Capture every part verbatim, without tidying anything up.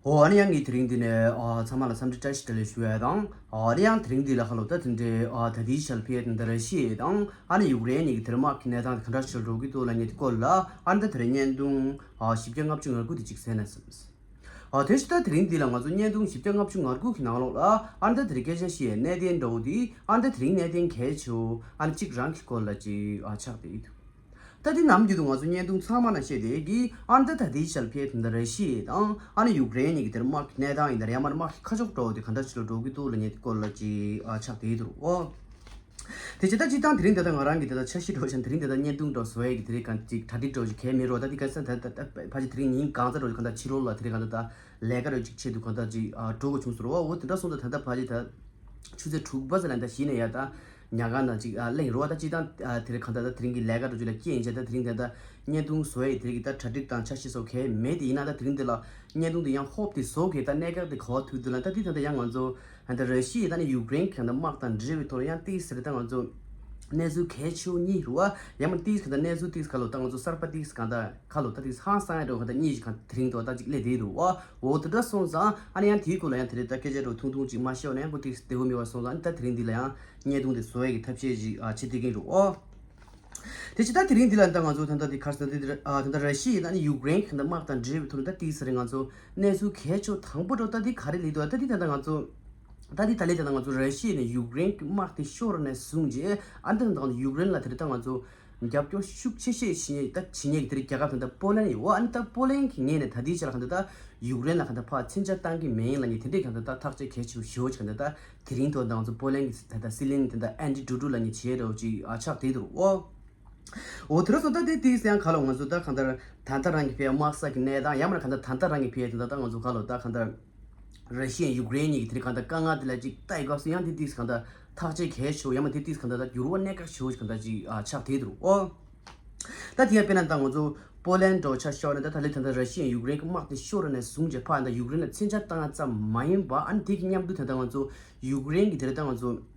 ཨོ་ཨ་ནི་ཡང་གི་དེ་རིང་འདི་ནས་ཨ་ཚང་མ་ལ་འཚམས་འདྲི་བཀྲ་ཤིས་བདེ་ལེགས་ཞུ་ཡ་དང་། ཨ་ནི་ཡང་དེ་རིང་འདི་ལ་ཁ་ལོ་ད་དེ་འདྲའི་ཨ་ད་ལྟའི་ཆར་ཕེ་དེ་འདྲ་ར་ཤི་ཡ་དང་ཨ་ནི་ཡུཀ་རེན་གཉིས་ཀྱི་དེར་དམག་གི་གནས་སྟངས་དེ་ག་འདྲ་ཞིག་འགྲོ་གི་འདུག་ལབ་མཁན་དེ་སྐོར་ལ་ཨ་ནི་ད་དེ་རིང་བརྙན་ཐུང་ཨ་བཞི་བརྒྱ་ལྔ་བཅུ་ང་དགུ་དེ་ཅིག་གསན་ན་བསམ། ཨ་དེ་བཞིན་ད་དེ་རིང་འདི་ལ་ང་ཚོ་བརྙན་ཐུང་བཞི་བརྒྱ་ལྔ་བཅུ་ང་དགུ་གི་ནང་ལོགས་ལ་ཨ་ནི་ད་དེ་རིང་སྐད་ཆ་བཤད་ཡའི་གནད་དོན་འདྲ་བོ་དེ་ཨ་ནི་ད་དེ་རིང་གནད་དོན་གལ་ཆེ་བོ་ཨ་ནི་གཅིག་རང་གི་སྐོར་ལ་ཅིག་ཨ་ཆགས་བསྡད་ཡོད་འདུག་ད་དེ་ནམ་རྒྱུན་དུ་ང་ཚོ་བརྙན་ཐུང་ཚང་མ་ན་བཤད་དེ་གི་ཨ་ནི་ད་ད་ལྟའི་ཆར་ཕེ་དེ་འདྲ་ར་ཤི་ཡ་དང་ཨ་ནི་ཡུཀ་རེན་གཉིས་ཀྱི་དེར་དམག་གི་གནས་སྟངས་ཡིན་ན་རེད་ཡང་མ་དམག་གི་ཁ་ཕྱོགས་འདྲ་བོ་དེ་ག་འདྲ་ཞིག་ལ་འགྲོ་གི་འདུག་ལབ་མཁན་དེ་སྐོར་ལ་ཅིག་ཨ་ཆགས་བསྡད་ཡོད་འདུག་ཨོ། དེ་བྱས་ད་སྤྱིར་བཏང་དེ་རིང་དེ་ད་ང་རང་གི་དེ་ད་འཆར་གཞི་འདྲ་བོ་བྱས་ན་དེ་རིང་དེ་ད་བརྙན་ཐུང་འདྲ་བོ་བཟོ་ཡས་ཀྱི་དེ་རིང་གང་ཅིག་གྲ་སྒྲིག་འདྲ་བོ་ཅིག་གས་མེད་རོགས། ད་དེ་ག་ས་ད་ད་ད་ཕ་ཅིག་དེ་རིང་ཉིན་གང་ཚ་འདྲ་བོ་ཅིག་གང་ད་ཕྱི་ལོགས་ལ་དེ་རིང་གང་ད་ད་ལས་ཀ་འདྲ་བོ་ཅིག་ཆེད་དུ་གང་ད་ཅིག་ཨ་འགྲོ་དགོས་བྱུང་སོང་རོགས། འོ་དེ་འདྲ་སོང་ད་ད་ད་ཕ་ཅིག་ད་ཆུ་ཚོད་དྲུག་པ་ཟེར་ལ་ད་གཞི་ནས་ཡ་ད་ཉལ་ཁང་ནང་ཅིག་ཨ་གླེང་རོགས། ད་སྤྱིར་བཏང་ཨ་དེ་རིང་གང་ད་ད་དེ་རིང་གི་ལས་ཀ་འདྲ་བོ་ཅིག་ལ་སྐྱེལ་ཡིན་བྱས་ད་དེ་རིང་ད་ད་བརྙན་ཐུང་བཟོ་ཡས་དེ་རིང་གི་ད་གྲ་སྒྲིག་དང་འཆར་གཞི་སོགས་གས་མེད། དེ་ཡིན་ན་ད་དེ་རིང་འདི་ལ་བརྙན་ཐུང་དེ་ཡང་ཧོབ་དེ་བཟོ་གས་ད་གནད་འགག་དེ་ག་བ་ཐུག་འདུག་ལ་ད་དེ་ད་ད་ཡང་ང་ཚོ། ད་ལྟ་ར་ཤི་ཡ་དང་ནི་ཡུཀ་རེན་གྱི་དམག་དང་འབྲེལ་བའི་ཐོག་ལ་ཡང་ཏིས་ཟེར་ད་ང་ཚོ་གནས་ཚུལ་གལ་ཆེ་བོ་གཉིས་རེད་བ། ཡང་མ་ཏིས་ག་ད་གནས་ཚུལ་ཏིས་ག་ལོ་ད་ང་ཚོ་གསར་པ་ཏིས་ག་ད་ག་ལོ་ད་ཏིས་ཧང་སང་ཡ་འགྲོ་ག་ད་གཉིས་ཀྱི་ག་དེ་རིང་དུ་ད་ཅིག་སླེབས་བསྡད་འདུག་བ། འོ་དེ་འདྲ་སོང་ཙང་ཨ་ནི་ཡང་དེའི་སྐོར་ལ་ཡང་དེ་རིང་ད་སྐད་ཆ་འགྲོ་ཐུང་ཐུང་ཅིག་མ་བཤད་ན་ཡང་པོ་ཏིས་བདེ་བོ་མེད་བ་སོང་ཙང་ཨ་ནི་ད་དེ་རིང་འདི་ལ་ཡང་བརྙན་ཐུང་དེ་བཟོ་ཡ་གི་ཐབས་ཤེས་ཅིག་ཨ་བྱེད་བསྡད་ཀྱིན་རེད་བ། དེ་ཕྱི་ད་དེ་རིང་འདི་ལ་ད་ང་ཚོ་ད་ལྟ་དེ་གར་སོང་དེ་ད་ལྟ་ར་ཤི་ཡ་ད་ནི་ཡུཀ་རེན་གྱི་དམག་དང་འབྲེལ་བའི་ཐོག་ནས་ད་ཏིས་ཟེར་ང་ཚོ་གནས་ཚུལ་གལ་ཆེ་བོ་དང་པོ་འགྲོ་ད་དེ་ག་རེ་ལས་འདུག་ད་དེ་ད་ལྟ་ང་ཚོ། ད་དེ་ད་ལས་ད་ལྟ་ང་ཚོ་ར་ཤི་ཡ་ནས་ཡུཀ་རེན་གྱི་དམག་དེ་ཤོར་ནས་བཟུང་རྗེས་ཨ་འདི་ད་ལྟ་ཡུཀ་རེན་ལ་དེ་རིང་ད་ང་ཚོ་རྒྱབ་སྐྱོར་ཤུགས་ཆེ་ཤོས་བྱེད་ཉེ་ད་བྱེད་ཉེ་གི་དེ་རིང་རྒྱལ་ཁབ་ད་ལྟ་པོ་ལན་ཡོད་ཨ་ནི་ད་པོ་ལན་གྱི་ངོས་ནས་ད་དེའི་ཆ་ལ་ག་འདི་ད་ཡུཀ་རེན་ལ་ག་འདི་ཕར་མཚོན་ཆ་བཏང་གི་མིན་ལབ་ཉེ་དེ་འདྲའི་ག་འདི་ད་ཐག་གཅོད་གལ་ཆེ་བོ་ཞེ་བོ་ཅིག་ག་འདི་ད་དེ་རིང་ཐོག་ད་ང་ཚོ་པོ་ལན་གྱི་ད་ད་སྲིད་བློན་ད་ད་ཨན་ཌི་ཌུ་ཌུ་ལབ་ཉེ་བྱེད་འདྲ་བོ་ཅིག་ཨ་ཆགས་བསྡད་འདུག་ཨོ། འོ་དེ་ར་སོང་ད་དེ་དེའི་སང་ག་ལོ་ང་ཚོ་ད་གང་ལྟར་ད་ལྟ་རང་གི་ཕའི་དམག་ས་གི་གནས་སྟངས་ཡང་མིན་ན་གང་ལྟར་ད་ལྟ་རང་གི་ཕའི་ད་ལྟ་ང་ཚོ་ག་ལོ་ད་གང་ལྟར་ར་ཤི་ཡ་ཡུཀ་རེན་གཉིས་ཀྱི་དེ་རིང་གང་ལྟར་དཀའ་ངལ་དེ་ལ་ཅིག་ལྟ་ཡི་སྐབས་སུ་ཡང་དེ་དེའི་གང་ལྟར་ཐག་གཅོད་གལ་ཆེ་བོ་ཡང་མིན་དེ་དེའི་གང་ལྟར་ད་འགྱུར་བ་གནད་འགག་ཆེ་བོ་ཞིག་གང་ལྟར་ཅིག་ཨ་ཆགས་བསྡད་འདུག་ཨོ། ད་དེ་ཡང་དཔེར་ན་ད་ང་ཚོ་པོ་ལན་འདྲ་བོ་ཆ་བཞག་ན་ད་ད་ལྟ་ད་ལྟ་ར་ཤི་ཡ་ཡུཀ་རེན་གྱི་དམག་དེ་ཤོར་ནས་བཟུང་རྗེས་ཕར་ད་ཡུཀ་རེན་ལ་མཚོན་ཆ་བཏང་ཡ་ཙམ་མ་ཡིན་པ་ཨ་ནི་དེ་གི་མཉམ་དུ་ད་ལྟ་ང་ཚོ་ཡུཀ་རེན་གྱི་དེ་རིང་ད་ང་ཚོ།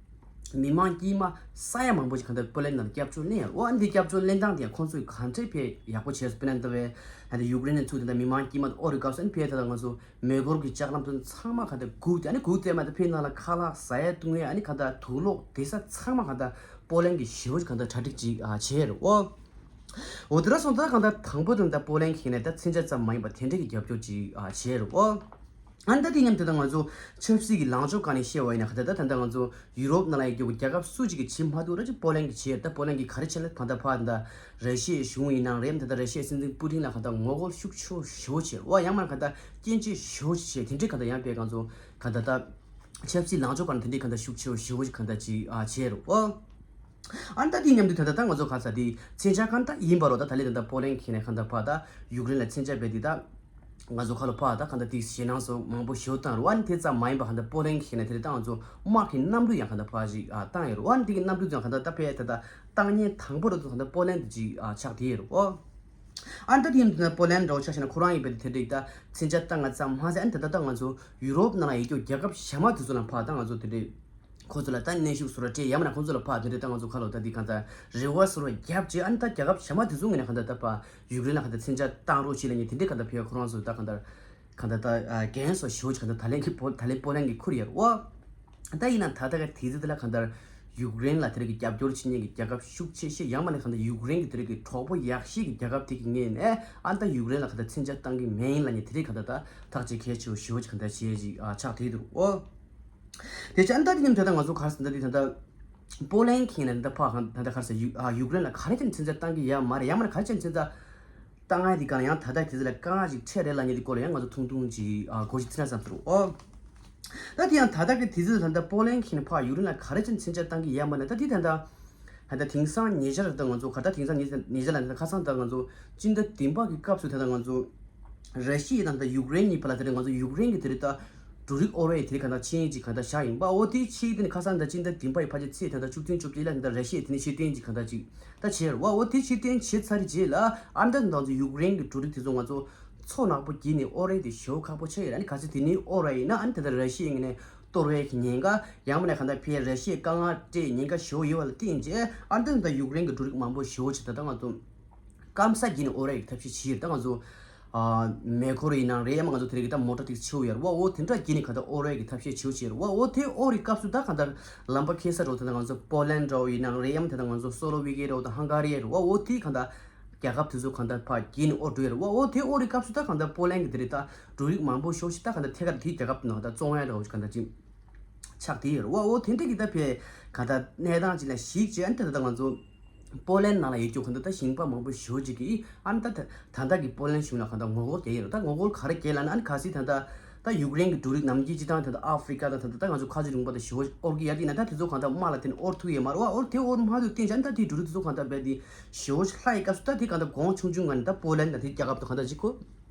མི་མང་དཀྱུས་མ་ས་ཡ་མང་པོ་ཞིག་གང་ལྟར་པོ་ལན་ནང་སྐྱབས་བཅོལ་གནང་ཡོད། འོ་ཨ་ནི་སྐྱབས་བཅོལ་གནང་སྟངས་དེ་ཡང་ཁོང་ཚོས་གང་འདྲས་ཕེ་ཡག་པོ་བྱས་སོང་། དཔེར་ན་ད་བས་ད་ལྟ་ཡུཀ་རེན་ནས་ཚུར་ད་ལྟ་མི་མང་དཀྱུས་མ་དེ་ཨོ་རི་སྐབས་སུ་ཨ་ནི་ཕེ་ད་ལྟ་ང་ཚོ་མེ་འཁོར་གྱི་ལྕགས་ལམ་དེ་ཚང་མ་གང་ལྟར་སྒུག་སྟེ་ཨ་ནི་སྒུག་སྟེ་མ་ད་ཕེ་ནང་ལ་ཁ་ལག་ཟ་ཡ་བཏུང་ཡ་ཨ་ནི་གང་ལྟར་དུག་ལོག་དེ་ས་ཚང་མ་གང་ལྟར་པོ་ལན་གྱི་ཞེ་བོ་ཞིག་གང་ལྟར་གྲ་སྒྲིག་ཅིག་ཨ་བྱས་རེད། འོ་འོ་དེ་ར་སོང་ད་གང་ལྟར་དང་པོ་དེ་ད་པོ་ལན་གྱི་ནས་ད་མཚོན་ཆ་ཙམ་མ་ཡིན་པ་དེ་འདྲས་ཀྱི་རྒྱབ་སྐྱོར་ཅིག་ཨ་བྱས་རེད། འོ། ཨ་ནི་ད་དེ་མཉམ་དུ་ད་ང་ཚོ་ཆབ་སྲིད་ཀྱི་ལངས་ཕྱོགས་སྒང་ནས་བཤད་པ་ཡིན་ན་ག་ད་ད་ད་ང་ཚོ་ཡུ་རོབ་ནང་ལ་ཡོད་རྒྱུ་རྒྱལ་ཁབ་སུ་གཅིག་གིས་བྱེད་མ་ཐུབ་ར་ཅིག་པོ་ལན་གྱིས་བྱས། ད་པོ་ལན་གྱིས་ག་རེ་བྱས་ལ་ད་ད་ཕར་ད་ར་ཤི་ཡའི་གཞུང་ཡིན་ནའང་རེད། ད་ད་ར་ཤི་ཡའི་སྲིད་འཛིན་པུ་ཏིན་ལ་ག་ད་ངོ་རྒོལ་ཤུགས་ཆེ་ཤོས་བྱས་བ་ཡང་མིན་ན་ག་ད་སྐྱོན་བརྗོད་ཤུགས་ཆེ་དེ་འདྲའི་ག་ད་ཡང་པའི་ང་ཚོ་ག་ད་ད་ཆབ་སྲིད་ལངས་ཕྱོགས་སྒང་ནས་དེ་འདྲའི་ག་ད་ཤུགས་ཆེ་ཤོས་ག་ད་ཅིག་ཨ་བྱས་རེད་བ། ཨ་ནི་ད་དེ་མཉམ་དུ་ད་ལྟ་ད་ང་ཚོ་ག་ས་དེ་མཚོན་ཆ་གང་ལྟར་ཡིན་པ་རོ། ད་ད་ལས་ད་ལྟ་པོ་ལན་གྱི་ནས་གང་ལྟར་ཕར་ད་ཡུཀ་རེན་ལ་མཚོན་ཆ་སྤྲད་དེ་ད་ང་ཚོ་ཁ་ལོ་ཕར་ད་གང་ལྟར་དེ་ཞེད་སྣང་སོགས་མང་པོ་ཞིག་བཏང་རོ། ཨ་ནི་དེ་ཙམ་མ་ཡིན་པ་གང་ལྟར་པོ་ལན་གྱི་ནས་དེ་ལས་ད་ང་ཚོ་དམག་གི་གནམ་གྲུ་ཡང་གང་ལྟར་ཕར་ཞིག་ཨ་བཏང་ཡོད་རོ། ཨ་ནི་དེ་གི་གནམ་གྲུ་ཚོ་གང་ལྟར་ད་ཕེ་ད་ད་བཏང་ཉན་དང་པོ་རོ་ད་གང་ལྟར་པོ་ལན་དེ་ཅིག་ཨ་ཆགས་དེ་ཡོད་རོ། ཨ་ནི་ད་དེ་ཡིན་དུས་ན་པོ་ལན་འདྲ་བོ་ཆ་བཞག་ན་ཁོ་རང་ཡིན་པའི་དེ་འདྲ་ད་མཚོན་ཆ་བཏང་ང་ཙམ་མ་ཟད་ཨ་ནི་ད་ལྟ་ད་ང་ཚོ་ཡུ་རོབ་ནང་ལ་ཡོད་རྒྱུ་རྒྱལ་ཁབ་གཞན་མ་དེ་ཚོ་ལ་ཕར་ད་ང་ཚོ་དེ་འདྲ། ཁོ་ཚོ་ལ་ད་གནོན་ཤུགས་བཟོ་ར་སྤྲད་ཡང་མིན་ན་ཁོ་ཚོ་ལ་ཕར་དེ་འདྲ་ད་ང་ཚོ་ཁ་ལོ་ད་འདི་གང་ལྟར་རེ་བ་བཟོ་ར་རྒྱབ་བྱས་ཨ་ནི་ད་རྒྱལ་ཁབ་གཞན་མ་དེ་ཚོ་ངོས་ནས་གང་ལྟར་ད་ཕར་ཡུཀ་རེན་ལ་གང་ལྟར་མཚོན་ཆ་བཏང་རོགས་བྱེད་ལབ་ཉེ་དེ་འདྲའི་གང་ལྟར་ཕེ་ཁོ་རང་ཚོ་ད་གང་ལྟར་གང་ལྟར་ད་འགན་སོགས་ཞེ་པོ་ཅིག་གང་ལྟར་ད་ལན་གྱི་པོ་ད་ལན་པོ་ལན་གྱི་ཁུར་ཡོད་རེད་བ། ད་ཡིན་ན་ད་ལྟ་ག་དེ་ཚོ་དེ་ལ་གང་ལྟར་ཡུཀ་རེན་ལ་དེ་རིགས་ཀྱི་རྒྱབ་སྐྱོར་བྱེད་ཉེ་གི་རྒྱལ་ཁབ་ཤུགས་ཆེ་ཤོས་ཡང་མིན་ན་གང་ལྟར་ཡུཀ་རེན་གྱི་དེ་རིགས་ཀྱི་གྲོགས་པོ་ཡག་ཤོས་ཀྱི་རྒྱལ་ཁབ་དེ་གི་ངོས་ནས་ཨ་ནི་ད་ཡུཀ་རེན་ལ་གང་ལྟར་མཚོན་ཆ་བཏང་གི་མིན་ལབ་ཉེ་དེ་རིགས་གང་ལྟར་ད་ཐག་གཅོད་གལ་ཆེ་བོ་ཞེ་པོ་ཅིག་གང་ལྟར་བྱེད་ཅིག་ཨ་ཆགས་བསྡད་འདུག་ཨོ། དེ་ཆ་ཨ་ནི་ད་དེ་མཉམ་དུ་ད་ང་ཚོ་ག་རེ་ཟེར་ན་ད་དེ་ད་ལྟ་པོ་ལན་གྱི་ནས་ད་ལྟ་ཕར་གང་ད་ལྟ་ག་རེ་ཟེར་ཡུ་ཨ་ཡུཀ་རེན་ལ་ག་རེ་བྱས་ནས་མཚོན་ཆ་བཏང་གི་ཡོད་མ་རེད། ཡང་མིན་ན་ག་རེ་བྱས་ནས་མཚོན་ཆ་བཏང་ང་དེ་གང་ཡང་ད་ལྟ་དེ་ཚོ་ལ་དཀའ་ངལ་ཞིག་འཕྲད་རེད་ལབ་ཉེ་དེ་སྐོར་ལ་ཡང་ང་ཚོ་ཐུང་ཐུང་ཅིག་ཨ་གོ་ཞིག་ཚིག་ན་བསམ་ཟེར་ཨོ། ད་དེ་ཡང་ད་ལྟ་གི་དུས་ཚོད་ད་ལྟ་པོ་ལན་གྱི་ནས་ཕར་ཡུཀ་རེན་ལ་ག་རེ་བྱས་ནས་མཚོན་ཆ་བཏང་གི་ཡོད་མ་རེད། ད་དེ་ད་ལྟ་ད་ལྟ་དེང་སང་ཉེ་ཆར་ད་ང་ཚོ་ག་ད་དེང་སང་ཉེ་ཉེ་ཆར་ལ་ད་ཁ་སང་ད་ང་ཚོ་སྤྱི་ཟླ་བདུན་པ་གི་སྐབས་སུ་ད་ལྟ་ང་ཚོ་ར་ཤི་ཡ་དང་ད་ཡུཀ་རེན་གཉིས་བར་ལ་དེ་རིང་ང་ཚོ་ཡུཀ་རེན་གྱི་དེ་རིང་ད་འབྲུ་རིགས་དབོར་བའི་དེ་རིང་ག་ད་ཆིངས་ཡིག་ཅིག་ག་ད་བཞག་ཡིན་པ། འོ་དེའི་ཆིངས་ཡིག་དེ་ནི་ཁ་སང་ད་སྤྱི་ཟླ་བདུན་པ་ཡི་ཕལ་ཆེར་ཚེས་ད་ད་བཅུ་བདུན་བཅུ་བརྒྱད་ལ་ད་ར་ཤི་ཡས་དེ་ནི་ཕྱིར་འཐེན་ཅིག་ག་ད་ཅིག་ད་བྱས་རེད་བ། འོ་དེ་ཕྱིར་འཐེན་བྱས་ཚར་རྗེས་ལ་ཨ་ནི་ད་ང་ཚོ་ཡུཀ་རེན་གྱི་འབྲུ་རིགས་དེ་ཚོ་ང་ཚོ་མཚོ་ནག་པོ་བརྒྱུད་ནས་དབོར་ཡས་དེ་ཞེ་པོ་ཁག་པོ་ཆགས་ཡོད་རེད། ཨ་ནི་གལ་སྲིད་དེ་ནི་དབོར་བ་ཡིན་ན་ཨ་ནི་ད་ད་ར་ཤི་ཡའི་ངོས་ནས་གཏོར་བའི་གི་ཉེན་ཁ་ཡང་མིན་ན་གང་ལྟར་ཕར་ར་ཤི་ཡས་དཀའ་ངལ་སྤྲད་ཉེན་ཁ་ཞེ་པོ་ཡོད་པ་ལ་བརྟེན་བྱས་ཨ་ནི་ད་ད་ཡུཀ་རེན་གྱི་འབྲུ་རིགས་མང་པོ་ཞེ་པོ་ཅིག་ད་ད་ང་ཚོ་སྐམ་ས་བརྒྱུད་ནས་དབོར་ཡས་ཀྱི་ཐབས་ཤེས་བྱས་ཡོད། ད་ང་ཚོ་ ཨ་མེ་འཁོར་ཡིན་ནའང་རེད། ཡང་ང་ཚོ་དེ་རིང་གི་ད་མོ་ཊ་ཏིག་ཆེ་བོ་ཡོད་རེད་བ། འོ་དེ་འདྲ་བརྒྱུད་ནས་གང་ལྟར་དབོར་བའི་གི་ཐབས་ཤེས་བྱེད་བྱེད་རེད་བ། འོ་དེ་དབོར་རི་སྐབས་སུ་ད་གང་ལྟར་ལམ་པ་ཁེ་ས་འགྲོ་དེ་འདྲ་ང་ཚོ་པོ་ལན་འདྲ་བོ་ཡིན་ནའང་རེད། ཡང་དེ་འདྲ་ང་ཚོ་སོ་ལོ་ཝི་ཀེ་འདྲ་བོ་དང་ཧང་ག་རི་ཡ་རེད་བ། འོ་དེ་གང་ལྟར་རྒྱལ་ཁབ་དེ་ཚོ་གང་ལྟར་ཕར་བརྒྱུད་ནས་དབོར་འགྲོ་ཡོད་རེད་བ། འོ་དེ་དབོར་རི་སྐབས་སུ་ད་གང་ལྟར་པོ་ལན་གི་དེ་རིང་ད་འབྲུ་རིགས་མང་པོ་ཞེ་པོ་ཞིག་ད་གང་ལྟར་ཐད་ཀར་དེའི་རྒྱལ་ཁབ་ནང་ད་བཙོང་ཡ་འདྲ་བོ་ཞིག་གང་ལྟར་ཅིག་ཆགས་བསྡད་ཡོད་རེད་བ། འོ་དེ་འདྲ་གི་ད་ཕེ་ག་ད་གནས་སྟངས་ཅིག་ལ་གཞིགས་བྱས། ཨ་ནི་ད་ད་ང་ཚོ་པོ་ལན་ནང་ལ་ཡོད་རྒྱུ་ག་ད་ད་ཞིང་པ་མང་པོ་ཞེ་པོ་ཅིག་གིས་ཨ་ནི་ད་ད་ད་ད་གི་པོ་ལན་གཞུང་ལ་ག་ད་ངོ་རྒོལ་རྒྱག་ཡོད་རེད། ད་ངོ་རྒོལ་ག་རེ་རྒྱག་ལབ་ན། ཨ་ནི་གལ་སྲིད་ད་ད་ད་ཡུཀ་རེན་གི་འབྲུ་རིགས་ནམ་རྒྱུན་སྤྱི་བཏང་ད་ད་ཨ་ཧྥི་རི་ཀ་དང་ད་ད་ད་ང་ཚོ་ཁ་ཆེ་རིང་པ་ད་ཞེ་པོ་དབོར་གི་ཡ་དེ་ན་ད་དེ་ཚོ་ག་ད་དམག་ལ་བརྟེན་ནས་དབོར་ཐུབ་ཡོད་མ་རེད་བ། འོ་དེ་དབོར་མ་ཐུབ་བརྟེན་བྱས་ཨ་ནི་ད་དེ་འབྲུ་རིགས་དེ་ཚོ་ག་ད་རྦད་དེ་ཞེ་པོ་ཅིག་ལྷག་ཡི་སྐབས་སུ་ད་དེ་ག་ད་གོང་ཆུང་ཆུང་ངང་ནས་ད་པོ་ལན་ད་དེ་རྒྱལ་ཁབ་ཏུ་ག་ད་ཅིག་ཁོ་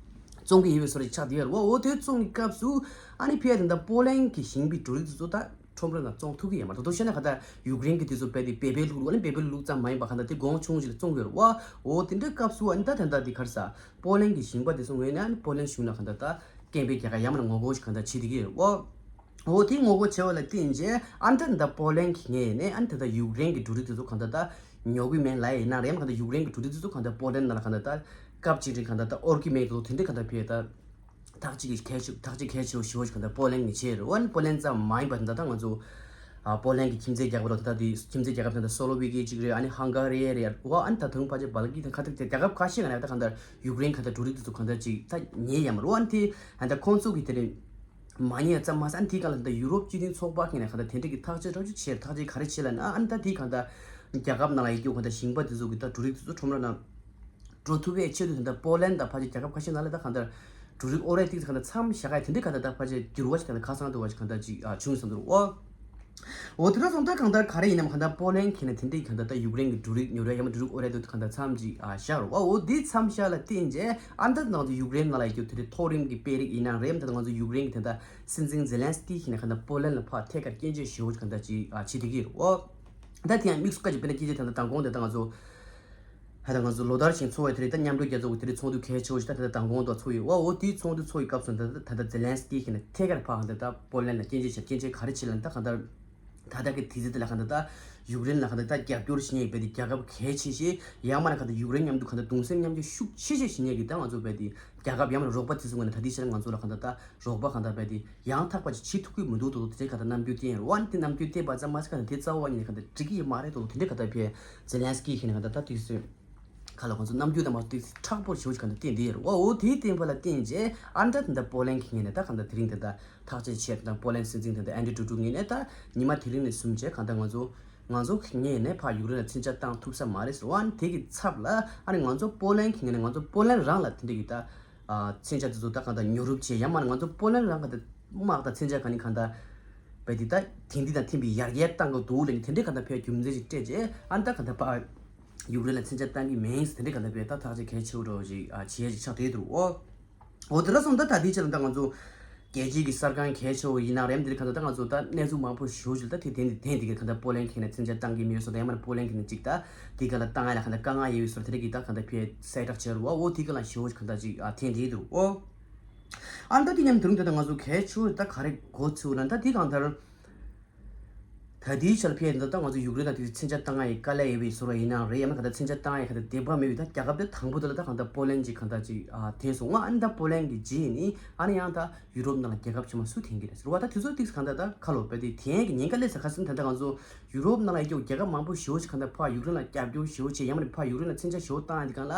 བཙོང་གི་ཡོད་པའི་བཟོ་འདྲ་ཆགས་བསྡད་ཡོད་རེད་བ། འོ་དེ་བཙོང་གི་སྐབས་སུ་ཨ་ནི་ཕེ་ད་ད་པོ་ལན་གི་ཞིང་པའི་འབྲུ་རིགས་དེ་ཚོ་ད་ཁྲོམ་ར་ནང་བཙོང་ཐུབ་ཀྱི་ཡོད་མ་རེད། ད་དུང་བཤད་ན་ག་ད་ཡུཀ་རེན་གི་དེ་ཚོ་རྦད་དེ་བེ་བེ་ལུག་ལུག་ཨ་ནི་བེ་བེ་ལུག་ལུག་ཙམ་མ་ཡིན་པ་ག་ད་དེ་གོང་ཆུང་ཞིག་ལ་བཙོང་གི་ཡོད་རེད་བ། འོ་དེ་འདྲའི་སྐབས་སུ་ཨ་ནི་ད་ད་ད་དེ་ག་རེ་ཟ་པོ་ལན་གི་ཞིང་པ་དེ་ཚོ་ངོས་ནས་ཨ་ནི་པོ་ལན་གཞུང་ལ་ག་ད་ད་སྐད་འབོད་རྒྱག་ག་ཡ་མ་ན་ངོ་རྒོལ་ཞིག་ག་ད་བྱེད་བསྡད་ཀྱི་ཡོད་རེད་བ། འོ་དེ་ངོ་རྒོལ་བྱས་པ་ལ་བརྟེན་བྱས་ཨ་ནི་ད་ད་པོ་ལན་གི་ངོས་ནས་ཨ་ནི་ད་ད་ཡུཀ་རེན་གི་འབྲུ་རིགས་དེ་ཚོ་ག་ད་ད་ཉོ་གི་མེད་ལབ་ཡིན་ན་རེད། ཡང་ག་ད་ཡུཀ་རེན་གི་འབྲུ་རིགས་དེ་ཚོ་ག་ད་པོ་ལན་ནང་ལ་ག་ད་ད་སྐབས་གཅིག་རིང་ག་ད་ད་དབོར་གི་མེད་དོ། དེ་འདྲ་ག་ད་ཕེ་ད་ཐག་གཅིག་གི་གལ་ཆེ་ཐག་གཅིག་གལ་ཆེ་བོ་ཞེ་པོ་ཞིག་ག་ད་པོ་ལན་ནས་བྱས་རེད་བ། ཨ་ནི་པོ་ལན་ཙམ་མ་ཡིན་པ་ད་ད་ང་ཚོ་ཨ་པོ་ལན་གི་ཁྱིམ་མཚེས་རྒྱལ་ཁབ་རོ་ད་ད་དེ་ཁྱིམ་མཚེས་རྒྱལ་ཁབ་ད་ད་སོ་ལོ་ཝི་ཀེ་གཅིག་རེད། ཨ་ནི་ཧང་ག་རི་རེད་བ། ཨ་ནི་ད་དུང་ཕལ་ཆེར་བལ་གི་ད་ག་ད་རྒྱལ་ཁབ་ཁ་ཤས་ག་ནས་ད་ག་ད་ཡུཀ་རེན་ག་ད་འབྲུ་རིགས་དེ་ཚོ་ག་ད་ཅིག་ད་ཉོས་ཡ་མ་རེད་བ། ཨ་ནི་དེ་ཨ་ད་ཁོང་ཚོ་གི་དེ་རིང་མ་ཉེས་ཙམ་མ་ཟད་ཨ་ནི་དེའི་སྒང་ལ་ད་ཡུ་རོབ་སྤྱི་མཐུན་ཚོགས་པ་གི་ནས་ག་ད་དེ་འདྲ་གི་ཐག་གཅོད་རོགས་ཅིག་བྱས། ཐག་གཅོད་ག་རེ་བྱས་ལབ་ན་ཨ་ནི་ད་དེའི་སྒང་ད་རྒྱལ་ཁབ་ནང་ལ་ཡོད་རྒྱུ་ག་ད་ཞིང་པ་དེ་ཚོ་གི་ད་འབྲུ་རིགས་དེ་ཚོ་ཁྲོམ་ར་ནང་འགྲོ་ཐུབ་པའི་ཆེད་དུ་ད་ད་པོ་ལན་དང་ཕལ་ཆེར་རྒྱལ་ཁབ་ཁ་ཤས་ནང་ལ་ད་ག་ད་འབྲུ་རིགས་དབོར་ཡ་ཏིག་ཙམ་ག་ད་མཚམས་བཞག་ག་ཡ་དེ་འདྲ་ག་ད་ད་ཕལ་ཆེར་འགྱུར་བ་ཞིག་ད་ད་ཁ་སང་དུ་བ་ཞིག་ག་ད་ཅིག་ཨ་བྱུང་སོང་འདུག་ཨོ། འོ་དེ་འདྲ་སོང་ད་གང་ལྟར་ག་རེ་ཡིན་ནམ་གང་ལྟར་པོ་ལན་གི་ནས་དེ་འདྲའི་གང་ལྟར་ད་ཡུཀ་རེན་གི་འབྲུ་རིགས་ཉོ་ར་ཡ་མ་འབྲུ་རིགས་དབོར་ར་དུ་གང་ལྟར་མཚམས་ཅིག་ཨ་བཞག་རོ། ཨོ་དེ་མཚམས་བཞག་ལ་བརྟེན་རྗེས་ཨ་ད་ང་ཚོ་ཡུཀ་རེན་ནང་ལ་ཡོད་རྒྱུ་དེ་རིང་མཐོ་རིམ་གི་དཔོན་རིགས་ཡིན་ན་རེད། ད་ང་ཚོ་ཡུཀ་རེན་གི་དེ་འདྲ་སྲིད་འཛིན་ཛེ་ལན་སི་ཀི་གི་ནས་གང་ལྟར་པོ་ལན་ལ་ཕར་ཐད་ཀར་སྐྱོན་བརྗོད་ཞུ་བ་གང་ལྟར་ཅིག་ཨ་བྱེད་བསྡད་ཀྱི་ཡོད་རོ། ད་དེ་ཡང་དམིགས་སུ་བཀར་གྱི་དཔེར་ན་སྐད་ཆ་ད་ལྟ་མདང་དགོང་དེ་ད་ང་ཚོ་ད་ལྟ་ང་ཚོ་ལོ་ལྟར་བཞིན་ཚོགས་པའི་དེ་རིང་ད་མཉམ་འབྲེལ་རྒྱལ་ཚོགས་ཀྱི་དེ་རིང་ཚོགས་འདུ་གལ་ཆེ་བོ་ཞིག་ད་ད་ལྟ་མདང་དགོང་དུ་ཚོགས་ཡོད་བ། འོ་དེའི་ཚོགས་འདུ་ཚོགས་ཡི་སྐབས་སུ་ད་ད་ད་ད་ཛེ་ལན་སི་ཀི་གིས་ནས་ཐད་ཀར་ཕར་ད་ད་པོ་ལན་ལ་སྐྱོན་བརྗོད་བྱས། སྐྱོན་བརྗོད་ག་རེ་བྱས་ལབ་ན་ད་གང་ལྟར་ད་ལྟ་གི་དུས་ཚོད་དེ་ལ་གང་ལྟར་ད་ཡུཀ་རེན་ལ་གང་ལྟར་ད་རྒྱབ་སྐྱོར་བྱེད་མཁན་རྦད་དེ་རྒྱལ་ཁབ་གལ་ཆེ་ཤོས་ཡང་མིན་ན་གང་ལྟར་ཡུཀ་རེན་མཉམ་དུ་གང་ལྟར་གདུང་སེམས་མཉམ་སྐྱེད་ཤུགས་ཆེ་ཤོས་བྱེད་མཁན་གྱི་ད་ང་ཚོ་རྦད་དེ་རྒྱལ་ཁབ་ཡང་མིན་ན་རོགས་པ་དེ་ཚོའི་ངོས་ནས་ད་ལྟའི་ཆར་ང་ཚོ་ལ་གང་ལྟར་ད་རོགས་པ་གང་ལྟར་རྦད་དེ་ཡང་དག་པ་ཅིག་བྱེད་ཐུབ་ཀྱི་མི་འདུག་དོ། དེ་ག་ད་རྣམ་འགྱུར་བསྟན་ཡོད་རེད་བ། ཨ་ནི་དེ་རྣམ་འགྱུར་བསྟན་པ་ཙམ་མ་ཟད་ག་ད་དེ་རྩ་བ་ཉིད་ནས་ག་ད་འགྲིག་གི་ཡོད་མ་རེད་དོ། དེ་འདྲ་ག་ད་ཕེ་ཛེ་ལན་སི་ཀི་གིས་ནས་ག་ད་ད་དུས་ཚོད་ག་ལ་ཁོང་ཚོ་རྣམ་འགྱུར་དང་མ་ཏིག་མཁྲེགས་པོ་ཞེ་པོ་ཅིག་ག་ད་བསྟན་བསྡད་ཡོད་རེད་བ། འོ་དེའི་བསྟན་པ་ལ་བརྟེན་རྗེས་ཨ་ད་དེ་འདྲ་པོ་ལན་གྱི་ངོས་ནས་ད་ག་ད་དེ་རིང་དེ་འདྲ་ཐག་གཅོད་བྱས། ད་པོ་ལན་སྲིད་འཛིན་དེ་འདྲ་ཨན་ཌྲི་ཌུ་ཌུ་ངོས་ནས་ད་ཉི་མ་དེ་རིང་ནས་བཟུང་བྱས་ག་ད་ང་ཚོ་ང་ཚོ་གི་ངོས་ནས་ཕར་ཡུཀ་རེན་ལ་མཚོན་ཆ་བཏང་ཐུབ་ས་མ་རེད་ཟེར་བ། ཨ་ནི་དེ་གི་ཚབ་ལ་ཨ་ནི་ང་ཚོ་པོ་ལན་གྱི་ངོས་ནས་ང་ཚོ་པོ་ལན་རང་ལ་དེ་འདྲ་གི་ད་ཨ་མཚོན་ཆ་དེ་ཚོ་ད་གང་ལྟར་ཉོ་རུབ་བྱས། ཡང་མིན་ན་ང་ཚོ་པོ་ལན་རང་གང་ལྟར་དམག་དང་མཚོན་ཆ་གང་ནི་གང་ལྟར་རྦད་དེ་ད་དེང་དུས་དང་མཐུན་པའི་ཡར་རྒྱས་གཏང་གི་འདུག་ལབ་ནས་དེ་འདྲའི་གང་ལྟར་ཕར་རྒྱུ་མཚན་ཞིག་སྤྲད་རྗེས་ཨ་ནི་ད་གང་ལྟར་ཕར་ཡུཀ་རེན་ལ་མཚོན་ཆ་བཏང་གི་མིན་ཟེར་དེ་འདྲའི་གང་ལྟར་ཕར་ད་ཐག་གཅོད་གལ་ཆེ་བོ་འདྲ་བོ་ཞིག་ཨ་བྱེད་ཡ་ཞིག་ཆགས་བསྡད་འདུག་ཨོ། འོ་དེ་འདྲ་སོང་ད་ད་ལྟའི་ཆར་ལ་ད་ང་ཚོ་རྒྱལ་སྤྱིའི་གི་གསར་ཁང་གལ་ཆེ་བོ་ཡིན་ན་རེད། དེ་འདྲའི་གང་ལྟར་ད་ང་ཚོ་ད་གནས་ཚུལ་མང་པོ་ཞེ་པོ་ཞིག་ད་དེ་དེ་འདི་དེ་འདི་གི་གང་ལྟར་པོ་ལན་གྱི་ངོས་ནས་མཚོན་ཆ་བཏང་གི་མེད་ཟེར། ད་ཡང་མིན་ན་པོ་ལན་གྱི་ངོས་ནས་ཅིག་ད་དེ་ག་ལ་བཏང་ཡ་ལ་གང་ལྟར་དཀའ་ངལ་ཡོད་ཟེར་དེ་འདྲ་གི་ད་གང་ལྟར་ཕར་གསལ་བསྒྲགས་བྱས་རེད་བ། འོ་དེ་ག་ལ་ཞེ་པོ་ཞིག་གང་ལྟར་ཅིག་ཨ་ཐེངས་འདི་འདུག་ཨོ། ཨ་ད་དེ་མཉམ་དུ་རུང་ད་ད་ང་ཚོ་གལ་ཆེ་བོ་ད་ག་རེ་གོ་ཚུལ་ན་ད་དེ་གང་ལྟར་ད་དེའི་ཆར་ཕར་ད་ལྟ་ང་ཚོ་ཡུཀ་རེན་དང་དེ་མཚོན་ཆ་བཏང་ཡའི་དཀའ་ལས་ཡོད་པའི་བཟོ་འདྲ་ཡིན་ནའང་རེད། ཡང་མིན་གང་ལྟར་མཚོན་ཆ་བཏང་ཡའི་གང་ལྟར་དད་པ་མེད་པའི་ད་རྒྱལ་ཁབ་དེ་དང་པོ་དེ་ལ་ད་གང་ལྟར་པོ་ལན་གྱིས་གང་ལྟར་ཅིག་ཨ་ཐེངས་སོང་ང་། ཨ་ནི་ད་པོ་ལན་གྱི་རྗེས་ནི་ཨ་ནི་ཡང་ད་ཡུ་རོབ་ནང་ལ་རྒྱལ་ཁབ་ཆེན་མོ་སུ་འཐེན་གྱི་རེད་ཟེར་བ། ད་དེ་ཚོ་ཏིག་གང་ལྟར་ད་ཁ་ལོ་བས་དེ་འཐེན་གྱི་ཉེན་ཁ་སླེབས་ས། ཁ་སང་ད་ལྟ་ང་ཚོ་ཡུ་རོབ་ནང་ལ་ཡོད་རྒྱལ་ཁབ་མང་པོ་ཞེ་པོ་ཅིག་གང་ལྟར་ཕར་ཡུཀ་རེན་ལ་རྒྱབ་སྐྱོར་ཞེ་པོ་བྱས། ཡང་མིན་ཕར་ཡུཀ་རེན་ལ་མཚོན་ཆ་ཞེ་པོ་བཏང་ཡ་དེ་གང་ལ་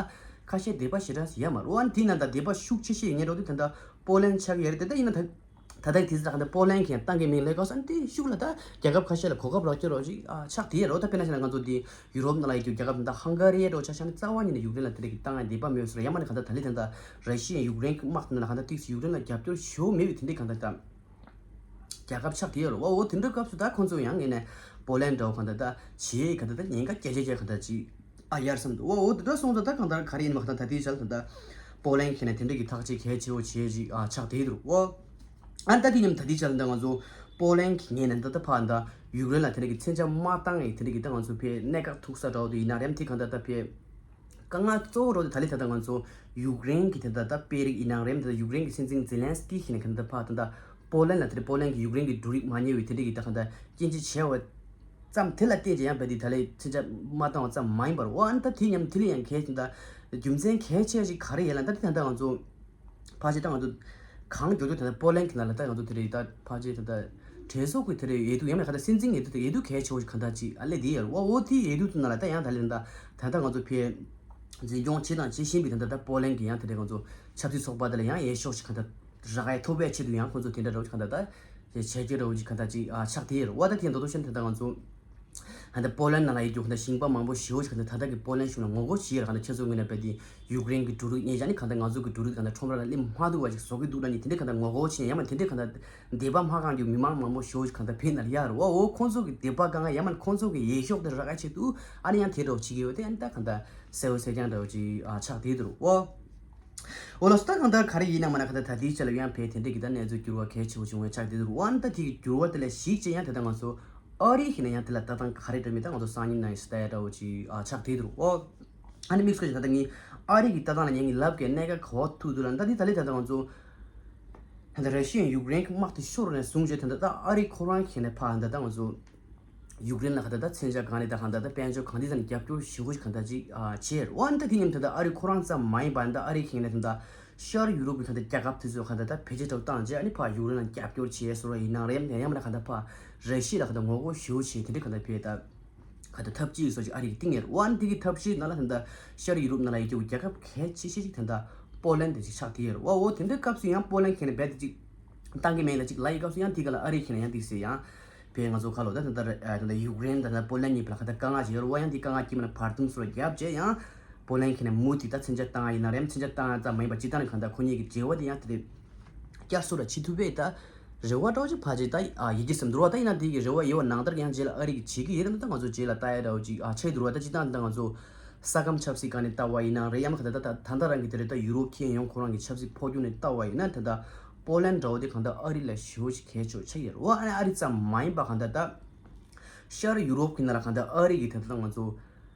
ཁ་ཤས་དད་པ་ཞེ་དྲག་ཡོད་མ་རེད་བ། ཨ་ནི་དེ་ནང་ད་དད་པ་ཤུགས་ཆེ་ཤོས་ཡིན་ངེས་རོགས་དེ་ད་ལྟ་པོ་ལན་ཆགས་ཡོད་རེད། དེ་ད་ཡིན་ན་ད། ད་ལྟའི་དུས་ཚོད་ལ་གང་ལྟར་པོ་ལན་གྱིས་ཡང་བཏང་གི་མིན་ལབ་སྐབས་སུ་ཨ་ནི་དེ་ཤུགས་ལ་ད་རྒྱལ་ཁབ་ཁ་ཤས་ལ་གོ་སྐབས་རག་རྒྱུ་རོགས་ཅིག་ཨ་ཆགས་བསྡད་ཡོད་རེད། ད་དཔེར་ན་བྱས་ན་ང་ཚོ་འདི་ཡུ་རོབ་ནང་ལ་ཡོད་རྒྱུ་རྒྱལ་ཁབ་ད་ལྟ་ཧང་ག་རི་འདྲ་བོ་ཆ་བཞག་ན་རྩ་བ་ཉིད་ནས་ཡུཀ་རེན་ལ་དེ་འདྲ་གི་བཏང་ཡ་འདོད་པ་མེད་ཟེར། ཡང་མིན་ན་གང་ལྟར་ད་ལྟའི་ད་ལྟ་ར་ཤི་ཡ་ཡུཀ་རེན་གྱི་དམག་དེ་ནང་ལ་གང་ལྟར་ཏིག་ཙམ་ཡུཀ་རེན་ལ་རྒྱབ་སྐྱོར་ཞེ་པོ་མེད་པའི་དེ་འདྲའི་གང་ལྟར་ད་རྒྱལ་ཁབ་ཆགས་བསྡད་ཡོད་རེད་བ། འོ་དེ་འདྲའི་སྐབས་སུ་ད་ཁོང་ཚོ་ཡང་ངོས་ནས་པོ་ལན་འདྲ་བོ་གང་ལྟར་ད་བྱེད་ཡས་གང་ལྟར་ད་ཉེན་ཁ་རྒྱ་ཆེ་རྒྱ་གང་ལྟར་ཅིག་ཨ་ཡར་སོང་འདུག་འོ་འོ་དེ་འདྲ་སོང་ཙང་ད་གང་ལྟར་ག་རེ་ཡིན་མ་གང་ལྟར་ད་ལྟའི་ཆར་ད་ལྟ་པོ་ལན་གྱི་ངོས་ནས་དེ་འདྲ་གི་ཐག་གཅོད་གལ་ཆེ་བོ་བྱེད་ཅིག་ཨ་ཆགས་བསྡད་འདུག་འོ། ཨ་ད་དེ་མཉམ་ད་ལྟའི་ཆར་ད་ང་ཚོ་པོ་ལན་གྱི་ངོས་ནས་ད་ལྟ་ཕར་ད་ཡུཀ་རེན་ལ་དེ་འདྲ་གི་མཚོན་ཆ་མ་བཏང་ངས་དེ་འདྲ་གི་ད་ང་ཚོ་ཕར་གནད་འགག་ཐུག་ས་འདྲ་བོ་དེ་ཡིན་ན་རེད། དེ་གང་ལྟར་ད་ཕར་དཀའ་ངལ་གཙོ་བོ་རོ་དེ་ད་ལྟའི་ད་ལྟ་ང་ཚོ་ཡུཀ་རེན་གྱི་དེ་ད་ལྟ་དཔོན་རིགས་ཡིན་ན་རེད། ད་ཡུཀ་རེན་གྱི་སྲིད་འཛིན་ཛེ་ལན་སི་ཀི་གི་ངོས་ནས་གང་ལྟར་ཕར་ད་ལྟ་པོ་ལན་ལ་དེ་འདྲ་པོ་ལན་གྱི་ཡུཀ་རེན་གྱི་འབྲུ་རིགས་མ་ཉོ་བའི་དེ་འདྲ་གི་ད་གང་ལྟར་སྐྱོན་བརྗོད་བྱས་པ་ཙམ་དེ་ལ་བརྟེན་ཅིག་ཡང་རྦད་དེ་ད་ལྟའི་མཚོན་ཆ་མ་བཏང་བ་ཙམ་མ་ཡིན་པར། འོ་ཨ་ནི་ད་དེ་མཉམ་དེ་ལ་ཡང་གལ་ཆེན་ད་རྒྱུ་མཚན་གལ་ཆེ་ཞིག་ག་རེ་ཡིན་ལབ་ན། ད་དེ་ད་ལྟ་ང་ཚོ་ ཕལ་ཆེར་ད་ང་ཚོ་གང་མགྱོགས་མགྱོགས་ད་ལྟ་པོ་ལན་གྱི་ནང་ལ་ད་ང་ཚོ་དེ་རེད། ད་ཕལ་ཆེར་ད་ལྟ་གྲོས་ཚོགས་ཀྱི་དེ་རེད། འོས་བསྡུ་ཡང་མེད་ག་ད་སྲིད་འཛིན་འོས་བསྡུ་དེ་འོས་བསྡུ་གལ་ཆེ་བོ་ཞིག་གང་ལྟར་ཅིག་ཨ་ལས་དེ་ཡར་བ་འོ་དེའི་འོས་བསྡུ་དེ་ནང་ལ་ད་ཡང་ད་ལས་ད་ད་ལྟ་ང་ཚོ་ཕེ་འཛིན་སྐྱོང་བྱེད་དང་བྱེད་བཞིན་པའི་ད་ལྟ་ད་པོ་ལན་གྱི་ཡང་དེ་རེད། ང་ཚོ་ཆབ་སྲིད་ཚོགས་པ་དེ་ལ་ཡང་འོས་ཤོག་ཞིག་གང་ལྟར་རག་ཡ་ཐོབ་པའི་ཆེད་དུ་ཡང་ཁོང་ཚོ་དེ་འདྲ་རོགས་ཞིག་གང་ལྟར་ད་བྱེད་ཀྱི་རོགས་ཞིག་གང་ལྟར་ཅིག་ཨ་ཆགས་དེ་ཡར་བ་ད་དེ་མདོ་དོ་ཤན་ད་ལྟ་ང་ཚོ། ད་ལྟ་པོ་ལན་ནང་ལ་ཡོད་རྒྱུ་ག་ད་ཞིང་པ་མང་པོ་ཞེ་པོ་ཞིག་ག་ད་ད་ལྟ་གི་པོ་ལན་གཞུང་ལ་ངོ་རྒོལ་བྱེད་ཡ་ག་ད་ཁྱེད་ཚོ་ངོས་ནས་རྦད་དེ་ཡུཀ་རེན་གྱི་འབྲུ་རིགས་ཉེ་ཆར་ནི་ག་ད་ང་ཚོ་གི་འབྲུ་རིགས་ག་ད་ཁྲོམ་ར་ལ་སླེབས་མ་ཐུབ་པ་ཞིག་བཟོ་གི་འདུག་ལ་ནི་དེ་འདྲ་ག་ད་ངོ་རྒོལ་བྱེད་ཡ་ཡང་མ་དེ་འདྲ་ག་ད་འདོད་པ་མ་ཁེངས་རྒྱུ་མི་མང་མང་པོ་ཞེ་པོ་ཞིག་ག་ད་བོད་ནང་ལ་ཡར་བ་འོ་ཁོང་ཚོ་གི་འདོད་པ་ཁེངས་ཡ་ཡང་མ་ཁོང་ཚོ་གི་འོས་ཤོག་དེ་རག་ཡ་ཆེད་དུ་ཨ་ནི་ཡང་དེ་འདྲ་བྱེད་ཀྱི་ཡོད་དེ་ཨ་ནི་ད་ག་ད་གསལ་བོ་གསལ་རྐྱང་འདྲ་བོ་ཅིག་ཨ་ཆགས་བསྡད་འདུག་འོ། འོ་ལགས་སོ། ད་གང་ལྟར་ག་རེ་ཡིན་ན་མ་ན་ག་ད་ད་ལྟའི་ཆ་ལ་ཡང་བས་དེ་འདྲ་གི་ད་གནས་ཚུལ་འགྱུར་བ་གལ་ཆེ་བོ་བྱུང་བའི་ཆགས་བསྡད་འདུག་འོ་ན་ད་དེ་གི་འགྱུར་བ་དེ་ལ་གཞིགས་བྱས་ཡང་ད་ལྟ་ང་ཚོ་ཨ་རི་ཞིག་ན་ཡང་དེ་ལ་ལྟ་སྟངས་ག་རེ་འདྲ་མེད་ད་ང་ཚོ་སང་ཉིན་ན་ཡང་སི་ཏ་ཡ་འདྲ་བོ་ཅིག་ཨ་ཆགས་བསྡད་འདུག་འོ་ཨ་ནི་དམིགས་བསལ་ཞིག་ད་ལྟ་ངས་ཨ་རི་གི་ལྟ་སྟངས་ལ་ཉན་གི་ལབ་གི་གནད་འགག་ག་བ་ཐུག་འདུག་ལ་ད་དེ་ད་ལྟ་ད་ལྟ་ང་ཚོ་ད་ལྟ་ར་ཤི་ཡ་ཡུཀ་རེན་གི་དམག་དེ་ཤོར་ནས་བཟུང་བྱས་ད་ལྟ་ད་ཨ་རི་ཁོ་རང་ཁྱེད་ནས་ཕ་ད་ལྟ་ང་ཚོ། ཡུཀ་རེན་ལ་ག་ད་ད་མཚོན་ཆ་གང་ནས་ད་གང་ད་ད་དཔལ་འབྱོར་གང་དེ་ཙམ་རྒྱབ་སྐྱོར་ཞུ་དགོས་ཤིག་གང་ད་ཅིག་ཨ་བྱས་རེད། འོ་ན་ད་དེ་མཉམ་ད་ད་ཨ་རི་ཁོ་རང་ཙམ་མ་ཡིན་པ་ད་ཨ་རི་ཁེངས་ནས་ད་ད་ཤར་ཡུ་རོབ་ཀྱི་ད་ད་རྒྱལ་ཁབ་དེ་ཚོ་ག་ད་ད་བེད་སྤྱོད་གྲབས་བཏང་རྗེས་ཨ་ནི་ཕ་ཡུཀ་རེན་ལ་རྒྱབ་སྐྱོར་བྱས་སོ་ར་ཡིན་ནའང་རེད། ཡང་ཡང་མ་ན་ག་ད་ཕ་ར་ཤི་ཡ་ལ་ག་ད་ངོ་རྒོལ་ཞུ་བྱས་དེ་འདྲ་ག་ད་བས་ད་ག་ད་ཐབས་ཇུས་སོགས་ཅིག་ཨ་རི་གི་སྟེང་ཡར་འོ་ན་དེ་གི་ཐབས་ཤེས་ནང་ལ་ད་ད་ཤར་ཡུ་རོབ་ནང་ལ་ཡོད་རྒྱུ་རྒྱལ་ཁབ་གལ་ཆེ་ཤོས་ཅིག་ད་ད་པོ་ལན་དེ་ཅིག་ཆགས་དེ་ཡར་འོ་འོ་དེ་འདྲ་སྐབས་སུ་ཡང་པོ་ལན་ཁེངས་ནས་བས་དེ་ཅིག་བཏང་གི་མེད་ལ་ཅིག་ལ་ཡི་སྐབས་སུ་ཡང་དེ་ག་ལ་ཨ་རི་ཁེ་ན་ཡང་དེ་སེ་ཡང་བས་ང་ཚོ་ཁ་ལོ་ད་ད་ད་ད་ཡུཀ་རེན་ད་ད་པོ་ལན་གཉིས་བར་ལ་ཁ་ད་དཀའ་ངལ་ཅིག་ཡོད་རེད་བ། ཡང་དེ་དཀའ་ངལ་སྐྱེས་མ་ན་བར་འདུམ་སོ་ར་རྒྱབ་རྗེས་ཡང་པོ་ལན་ཁེ་ན་མུ་དེ་ད་མཚོན་ཆ་བཏང་ཡིན་ན་རེད། མཚོན་ཆ་བཏང་ཙམ་མ་ཡིན་པ་སྤྱི་བཏང་ནས་གང་ལྟར་ཁོ་གཉིས་ཀྱི་འབྲེལ་བ་དེ་ཡང་དེ་རེད་བསྐྱར་གསོ་ར་བྱེད་ཐུབ་པས་ད་རེ་བ་འདྲ་བོ་ཅིག་ཕལ་ཆེར་ད་ཡིད་ཀྱི་སེམས་འདུག་བ། ད་ཡིན་ན་དེ་གི་རེ་བ་ཡོད་བ་ནང་ལྟར་ཡང་རྗེས་ལ་ཨ་རི་གི་བྱེད་ཀྱི་ཡིན་རེད། ད་ང་ཚོ་རྗེས་ལ་ལྟ་ཡ་འདྲ་བོ་ཅིག་ཆགས་འདུག་བ། ད་སྤྱི་བཏང་ད་ང་ཚོ། ས་ཁམས་ཆབ་སྲིད་སྒང་ནས་ལྟ་བ་ཡིན་ན་རེད། ཡང་མ་ག་ད་ད་ད་ད་རང་གི་དེ་རེད། ད་ཡུ་རོབ་ཁྱེད་ཡོང་ཁོ་རང་གི་ཆབ་སྲིད་འཕོ་འགྱུར་ནས་ལྟ་བ་ཡིན་ན་ད་ད་པོ་ལན་འདྲ་བོ་དེ་གང་ལྟར་ཨ་རི་ལ་ཞེ་པོ་ཞིག་གལ་ཆེ་ཆགས་ཡོད་རེད་བ། ཨ་ནི་ཨ་རི་ཙམ་མ་ཡིན་པ་གང་ལྟར་ད་ཤར་ཡུ་རོབ་ཀྱི་ནང་ལ་གང་ལྟར་ཨ་རི་གི་དེ་ད་ང་ཚོ་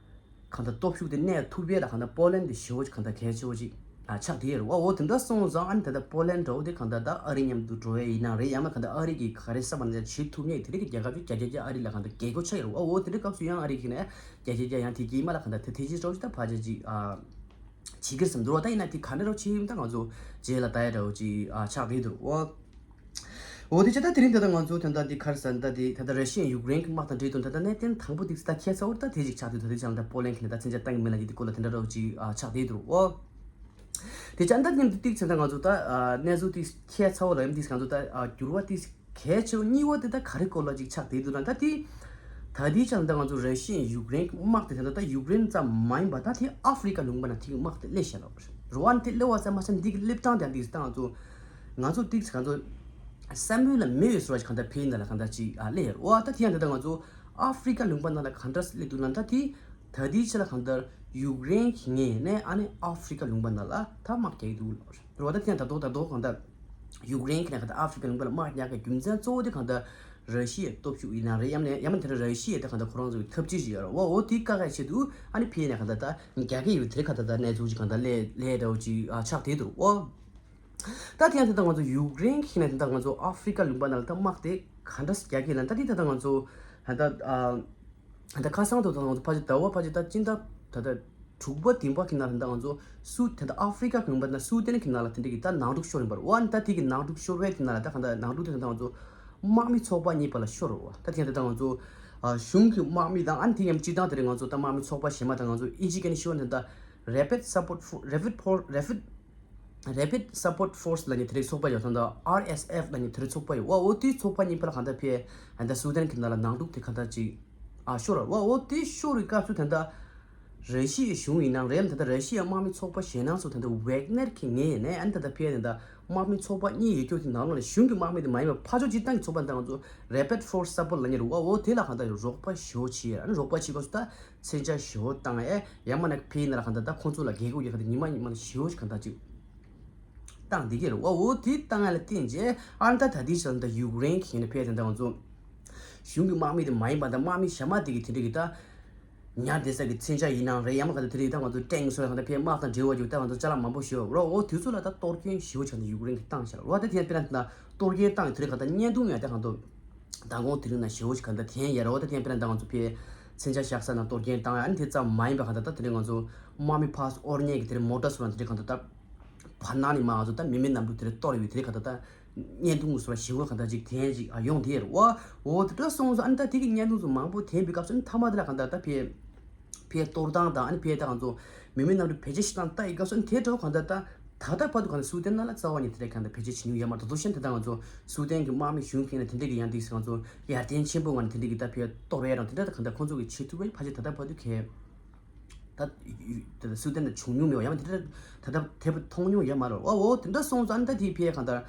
གང་ལྟར་སྟོབས་ཤུགས་དེ་གནས་ཐུབ་ཡས་ལ་གང་ལྟར་པོ་ལན་དེ་ཞེ་པོ་ཞིག་གང་ལྟར་གལ་ཆེ་བོ་ཞིག་ཨ་ཆགས་དེ་ཡོད་རེད་བ། འོ་དེ་འདྲ་སོང་ཙང་ཨ་ནི་ད་ལྟ་པོ་ལན་འདྲ་བོ་དེ་གང་ལྟར་ད་ཨ་རི་མཉམ་དུ་འགྲོ་ཡས་ཡིན་ན་རེད། ཡང་མ་གང་ལྟར་ཨ་རི་གི་ག་རེ་བསམ་པ་ནང་བཞིན་བྱེད་ཐུབ་མཁན་དེ་རིགས་རྒྱལ་ཁབ་ཅིག་བརྒྱ་ཆ་བརྒྱ་ཨ་རི་ལ་གང་ལྟར་རྒྱལ་སྒོ་ཆགས་ཡོད་རེད་བ། འོ་དེ་འདྲ་སྐབས་སུ་ཡང་ཨ་རི་གི་ནས་རྒྱ་ཆེ་རྒྱ་ཡང་དེ་གྱིས་མ་ལ་གང་ལྟར་དེ་ཐེ་ཇི་ཅོ་ཅི་ད་ཕ་ཆ་ཅིག་ཨ། བྱེད་ཀྱི་སེམས་འདུག་བ། ད་ཡིན་ན་དེ་ག་འདྲ་རོགས་བྱེད་ཡིན་ད་ང་ཚོ་རྗེས་ལ་ལྟ་ཡ་འདྲ་བོ་ཅིག་ཨ་ཆགས་བསྡད་འདུག་བ། འོ་དེ་ཆ་ད་དེ་རིང་ད་ལྟ་ང་ཚོ་ད་ལྟ་འདི་ག་རེ་ཟེར་ད་དེ་ད་ལྟ་ར་ཤི་ཡ་ཡུཀ་རེན་གྱི་དམག་དང་འབྲེལ་དུ་ད་ལྟ་གནད་དོན་དང་པོ་དེ་ད་ཁྱད་མཚར་བོ་ད་དེ་ཅིག་ཆགས་འདུག་ད་དེ་ཆ་ལ་ད་པོ་ལན་གྱི་ནས་ད་མཚོན་ཆ་བཏང་གི་མེད་ལ་ཡི་དེ་སྐོར་ལ་དེ་འདྲ་རོགས་ཅིག་ཨ་ཆགས་བསྡད་འདུག་བ། དེ་ཆ་ད་ནི་འདི་ཏིག་ཚེ་ད་ང་ཚོ་ད་ཨ་གནས་ཚུལ་ཏིག་ཁྱད་མཚར་བོ་ལ་ཡིན་ཏིག་ང་ཚོ་ད་ཨ་འགྱུར་བ་ཏིག་གལ་ཆེ་བ་གཉིས་པ་དེ་ད་ག་རེ་སྐོར་ལ་ཅིག་ཆགས་བསྡད་འདུག་ན་ད་དེ། ད་དེའི་ཆ་ལ་ད་ང་ཚོ་ར་ཤི་ཡ་ཡུཀ་རེན་དམག་དེ་ད་ད་ད་ཡུཀ་རེན་ཙམ་མ་ཡིན་པ་ད་དེ་ཨ་ཧྥི་རི་ཀ་ལུང་པ་ན་དེ་དམག་དེ་སླེབས་ཤག་ལ། རུ་ཝན་དེ་སླེབས་པ་ཙམ་མ་ཟད་འདི་གི་སླེབས་སྟངས་དེ་ཡང་དེ་ད་ང་ཚོ་ང་ཚོ་ཏིག་ཙམ་ང་ཚོ་བསམ་བློ་ལ་མེད་པའི་བཟོ་བ་ཞིག་གང་ལྟར་ཕེབས་ཡིན་ད་ལ་གང་ལྟར་ཅིག་ཨ་སླེབས་ཡོད་རེད་བ། ད་དེ་ཡང་དེ་ད་ང་ཚོ་ཨ་ཧྥི་རི་ཀ་ལུང་པ་ན་ལ་གང་འདྲ་སླེབས་འདུག་ན་ད་དེ་ད་དེའི་ཆ་ལ་གང་ལྟར་ཡུཀ་རེན་གྱི་ངོས་ནས་ཨ་ནི་ཨ་ཧྥི་རི་ཀ་ལུང་པ་ན་ལ་ད་དམག་རྒྱག་གི་འདུག་ལ། རེད་བ། ད་དེ་ཡང་ད་དོ་ད་དོ་གང་ལྟར་ཡུཀ་རེན་གྱི་ནས་གང་ལྟར་ཨ་ཧྥི་རི་ཀ་ལུང་པ་ལ་དམག་རྒྱག་གི་རྒྱུ་མཚན་གཙོ་བོ་དེ་གང་ལྟར་ར་ཤི་ཡའི་སྟོབས་ཤུགས་ཡིན་ན་རེད། ཡང་ན་ཡང་ན་དེ་ར་ར་ཤི་ཡའི་ད་གང་ལྟར་ཁོ་རང་ཚོ་གི་འཐབ་ཇུས་ཤིག་ཡོད་རེད་བ། འོ་དེ་བཀག་ཡ་ཆེད་དུ་ཨ་ནི་ཕེ་ནས་གང་ལྟར་ད་རྒྱག་གི་ཡོད་དེ་གང་ལྟར་ད་གནས་ཚུལ་ཅིག་གང་ལྟར་ལས་ལས་འདྲ་བོ་ཅིག་ཨ་ཆགས་བསྡད་འདུག་བ། ད་དེ་ཡང་དེ་ད་ང་ཚོ་ཡུཀ་རེན་གྱི་ནས་དེ་ད་ང་ཚོ་ཨ་ཧྥི་རི་ཀ་ལུང་པ་ནང་ལ་ད་དམག་དེ་ག་འདྲ་རྒྱག་གི་ལ་ད་དེ་ད་ད་ང་ཚོ་ད་ད་ཨ། ད་ཁ་སང་དུ་ད་ང་ཚོ་ཕལ་ཆེར་ཟླ་བ་ཕལ་ཆེར་ད་སྤྱི་ཟླ་ད་ལྟ་དྲུག་པ་བདུན་པ་གི་ནང་ལ་ད་ང་ཚོ་སུ་ད་ལྟ་ཨ་ཧྥི་རི་ཀ་གི་ལུང་པ་ན་སུ་དན་གི་ནང་ལ་དེ་འདྲ་གི་ད་ནང་འཁྲུག་ཤོར་ཡིན་པར་བ། ད་དེ་གི་ནང་འཁྲུག་ཤོར་བའི་དེ་ནང་ལ་ད་གང་ལྟར་ནང་འཁྲུག་དེ་ད་ང་ཚོ་དམག་མི་ཚོགས་པ་གཉིས་བར་ལ་ཤོར་བ། ད་དེ་ད་ལྟ་ང་ཚོ་ཨ་གཞུང་གི་དམག་མི་དང་ཨ་ནི་དེ་ཡང་སྤྱི་བཏང་དེ་རིང་ང་ཚོ་ད་དམག་མི་ཚོགས་པ་གཞན་མ་དང་ང་ཚོ་ཨི་ཇི་ག་ནི་ཤོར་ནས་ད་Rapid Support Fo- Rapid Fo- Rapid Rapid Support Force ལ་ནི་དེ་རིགས་ཚོགས་པ་ཡོད་ཙང་ད་ཨར་ཨེས་ཨེཕ་ལ་ནི་དེ་རིགས་ཚོགས་པ་ཡོད་བ། འོ་དེའི་ཚོགས་པ་གཉིས་བར་ལ་གང་ལྟར་ཕེ་ཨ་ད་སུ་དན་གི་ནང་ལ་ནང་འཁྲུག་དེ་གང་ལྟར་ཅིག་ཨ་ཤོར་བ། འོ་དེ་ཤོར་བའི་སྐབས་སུ་ད་ལྟ་ར་ཤི་ཡའི་གཞུང་ཡིན་ནའང་རེད། ད་ལྟ་ར་ཤི་ཡའི་དམག་མི་ཚོགས་པ་གཞན་ནང་སུ་ད་ལྟ་ཝེག་ནེར་གི་ངོས་ནས་ཨ་ནི་ད་ལྟ་ཕེ་ད་ལྟ་དམག་མི་ཚོགས་པ་གཉིས་ཡོད་རྒྱུ་དེ་ནང་ལོགས་ལ་གཞུང་གི་དམག་མི་དེ་མ་ཡིན་པ་ཕར་ཕྱོགས་སྤྱི་བཏང་གི་ཚོགས་པ་ད་ང་ཚོ་Rapid Force Support ལ་ནི་རུ་བ། འོ་དེ་ལ་གང་ལྟར་རོགས་པ་ཞོ་ཆེ་ཨ་ནི་རོགས་པ་ཆེ་སྐབས་སུ་ད། མཚོན་ཆ་ཞེ་པོ་བཏང་ཨེ་ཡང་མིན་ན་ཕེ་ཡིན་ན་ལ་གང་ལྟར་ད་ཁོང་ཚོ་ལ་རྒྱལ་ཁབ་ཀྱི་གང་ལྟར་ཉི་མ་ཉི་མ་ལ་ཞེ་པོ་ཞིག་གང་ལྟར་ཅིག་བཏང་བསྡད་ཀྱི་རེད་བ། འོ་དེ་བཏང་ཡ་ལ་བརྟེན་རྗེས་ཨ་ནི་ད་ད་ལྟའི་ཆར་ད་ཡུཀ་རེན་གྱི་ནས་ཕེ་དེ་འདྲ་ང་ཚོ་གཞུང་གི་དམག་མི་དེ་མ་ཡིན་པ་ད་དམག་མི་གཞན་མ་དེ་གི་དེ་འདྲ་གི་ད་ཉར་བསྡད་ས་གི་མཚོན་ཆ་ཡིན་ནའང་རེད། ཡང་མིན་གང་ལྟར་དེ་རིགས་ད་ང་ཚོ་ཊེང་སོགས་ལ་གང་ལྟར་ཕེ་དམག་དང་འབྲེལ་བ་ཡོད་ད་ང་ཚོ་ཅ་ལག་མང་པོ་ཞིག་ཡོད་རེད། འོ་དེ་ཚོ་ལ་ད་གཏོར་སྐྱོན་ཞེ་པོ་ཆགས་འདུག་ཡུཀ་རེན་གྱི་བཏང་བཞག་རེད་བ། ད་དེ་ཡང་དཔེར་ན་ད་གཏོར་སྐྱོན་བཏང་གི་དེ་རིགས་གང་ལྟར་བརྙན་ཐུང་ཡང་ད་གང་ལྟར། མདང་དགོང་དེ་རིང་ན་ཞེ་པོ་ཞིག་ག་འདྲ་དེ་ཡང་ཡར་བ་ད་དེ་ཡང་དཔེར་ན་ད་ང་ཚོ་ཕེ་མཚོན་ཆ་བཞག་ས་ན་གཏོར་སྐྱོན་བཏང་ཡ། ཨ་ནི་དེ་ཙམ་མ་ཡིན་པ་ག་འདྲ་ད་དེ་རིང་ང་ཚོ་དམག་མི་ཕར་དབོར་མཁན་གྱི་དེ་རིང་མོ་ཊ་སོགས་ལ་དེ་རིང་ག་འདྲ་ད་ བར་སྣང་ནས་མར་ང་ཚོ་ད་མི་མེད་གནམ་གྲུ་དེ་རེད་གཏོར་ཡོད་དེ་རེད། གང་ལྟར་ད་བརྙན་ཐུང་བཟོ་བ་ཞེ་པོ་གང་ལྟར་ཅིག་དེ་ཅིག་ཡོང་དེ་རེད། ཨོ་དེ་འདྲ་སོང་ཙང་ཨ་ནི་ད་དེ་གི་བརྙན་ཐུང་ཚོ་མང་པོ་དེ་འབི་སྐབས་སུ་ཨ་ནི་མཐའ་མ་དེ་ལ་གང་ལྟར་ད་ཕེ་ཕེ་གཏོར་སྟངས་དང་ཨ་ནི་ཕེ་ད་ང་ཚོ་མི་མེད་གནམ་གྲུ་བེད་སྤྱོད་བྱེད་སྟངས་ལྟ་ཡི་སྐབས་སུ་ཨ་ནི་དེ་འདྲ་བོ་གང་ལྟར་ད་ད་ལྟ་བར་དུ་གང་ལྟར་སུའུ་ཏན་ནང་ལ་རྩ་བ་ནས་དེ་འདྲ་གང་ལྟར་བེད་སྤྱོད་བྱེད་མྱོང་ཡོད་མ་རེད། དེ་ཚོ་གཞན་དེ་ད་ང་ཚོ་སུའུ་ཏན་གྱི་དམག་མི་གཞུང་གི་ནས་དེ་འདྲ་གི་ཡང་དེ་ང་ཚོ་ཡར་ལྡན་ཆེན་པོ་ངང་ནས་དེ་འདྲ་གི་ད་ཕེ་གཏོར་བའི་རང་དེ་འདྲ་ད་གང་ལྟར་ཁོང་ཚོ་གི་བྱེད་ཐུབ་པའི་ཕལ་ཆེར་ད་ལྟ་བར་དུ་གལ་ད་ད་སུའུ་ཏན་ནང་བྱུང་མྱོང་མེད་པ་ཡང་དེ་འདྲ་ད་ལྟ་དེ་བར་མཐོང་མྱོང་ཡོད་མ་རེད། ཨོ་ཨོ་དེ་འདྲ་སོང་ཙང་ཨ་ནི་ད་དེ་ཕེ་གང་ལྟར།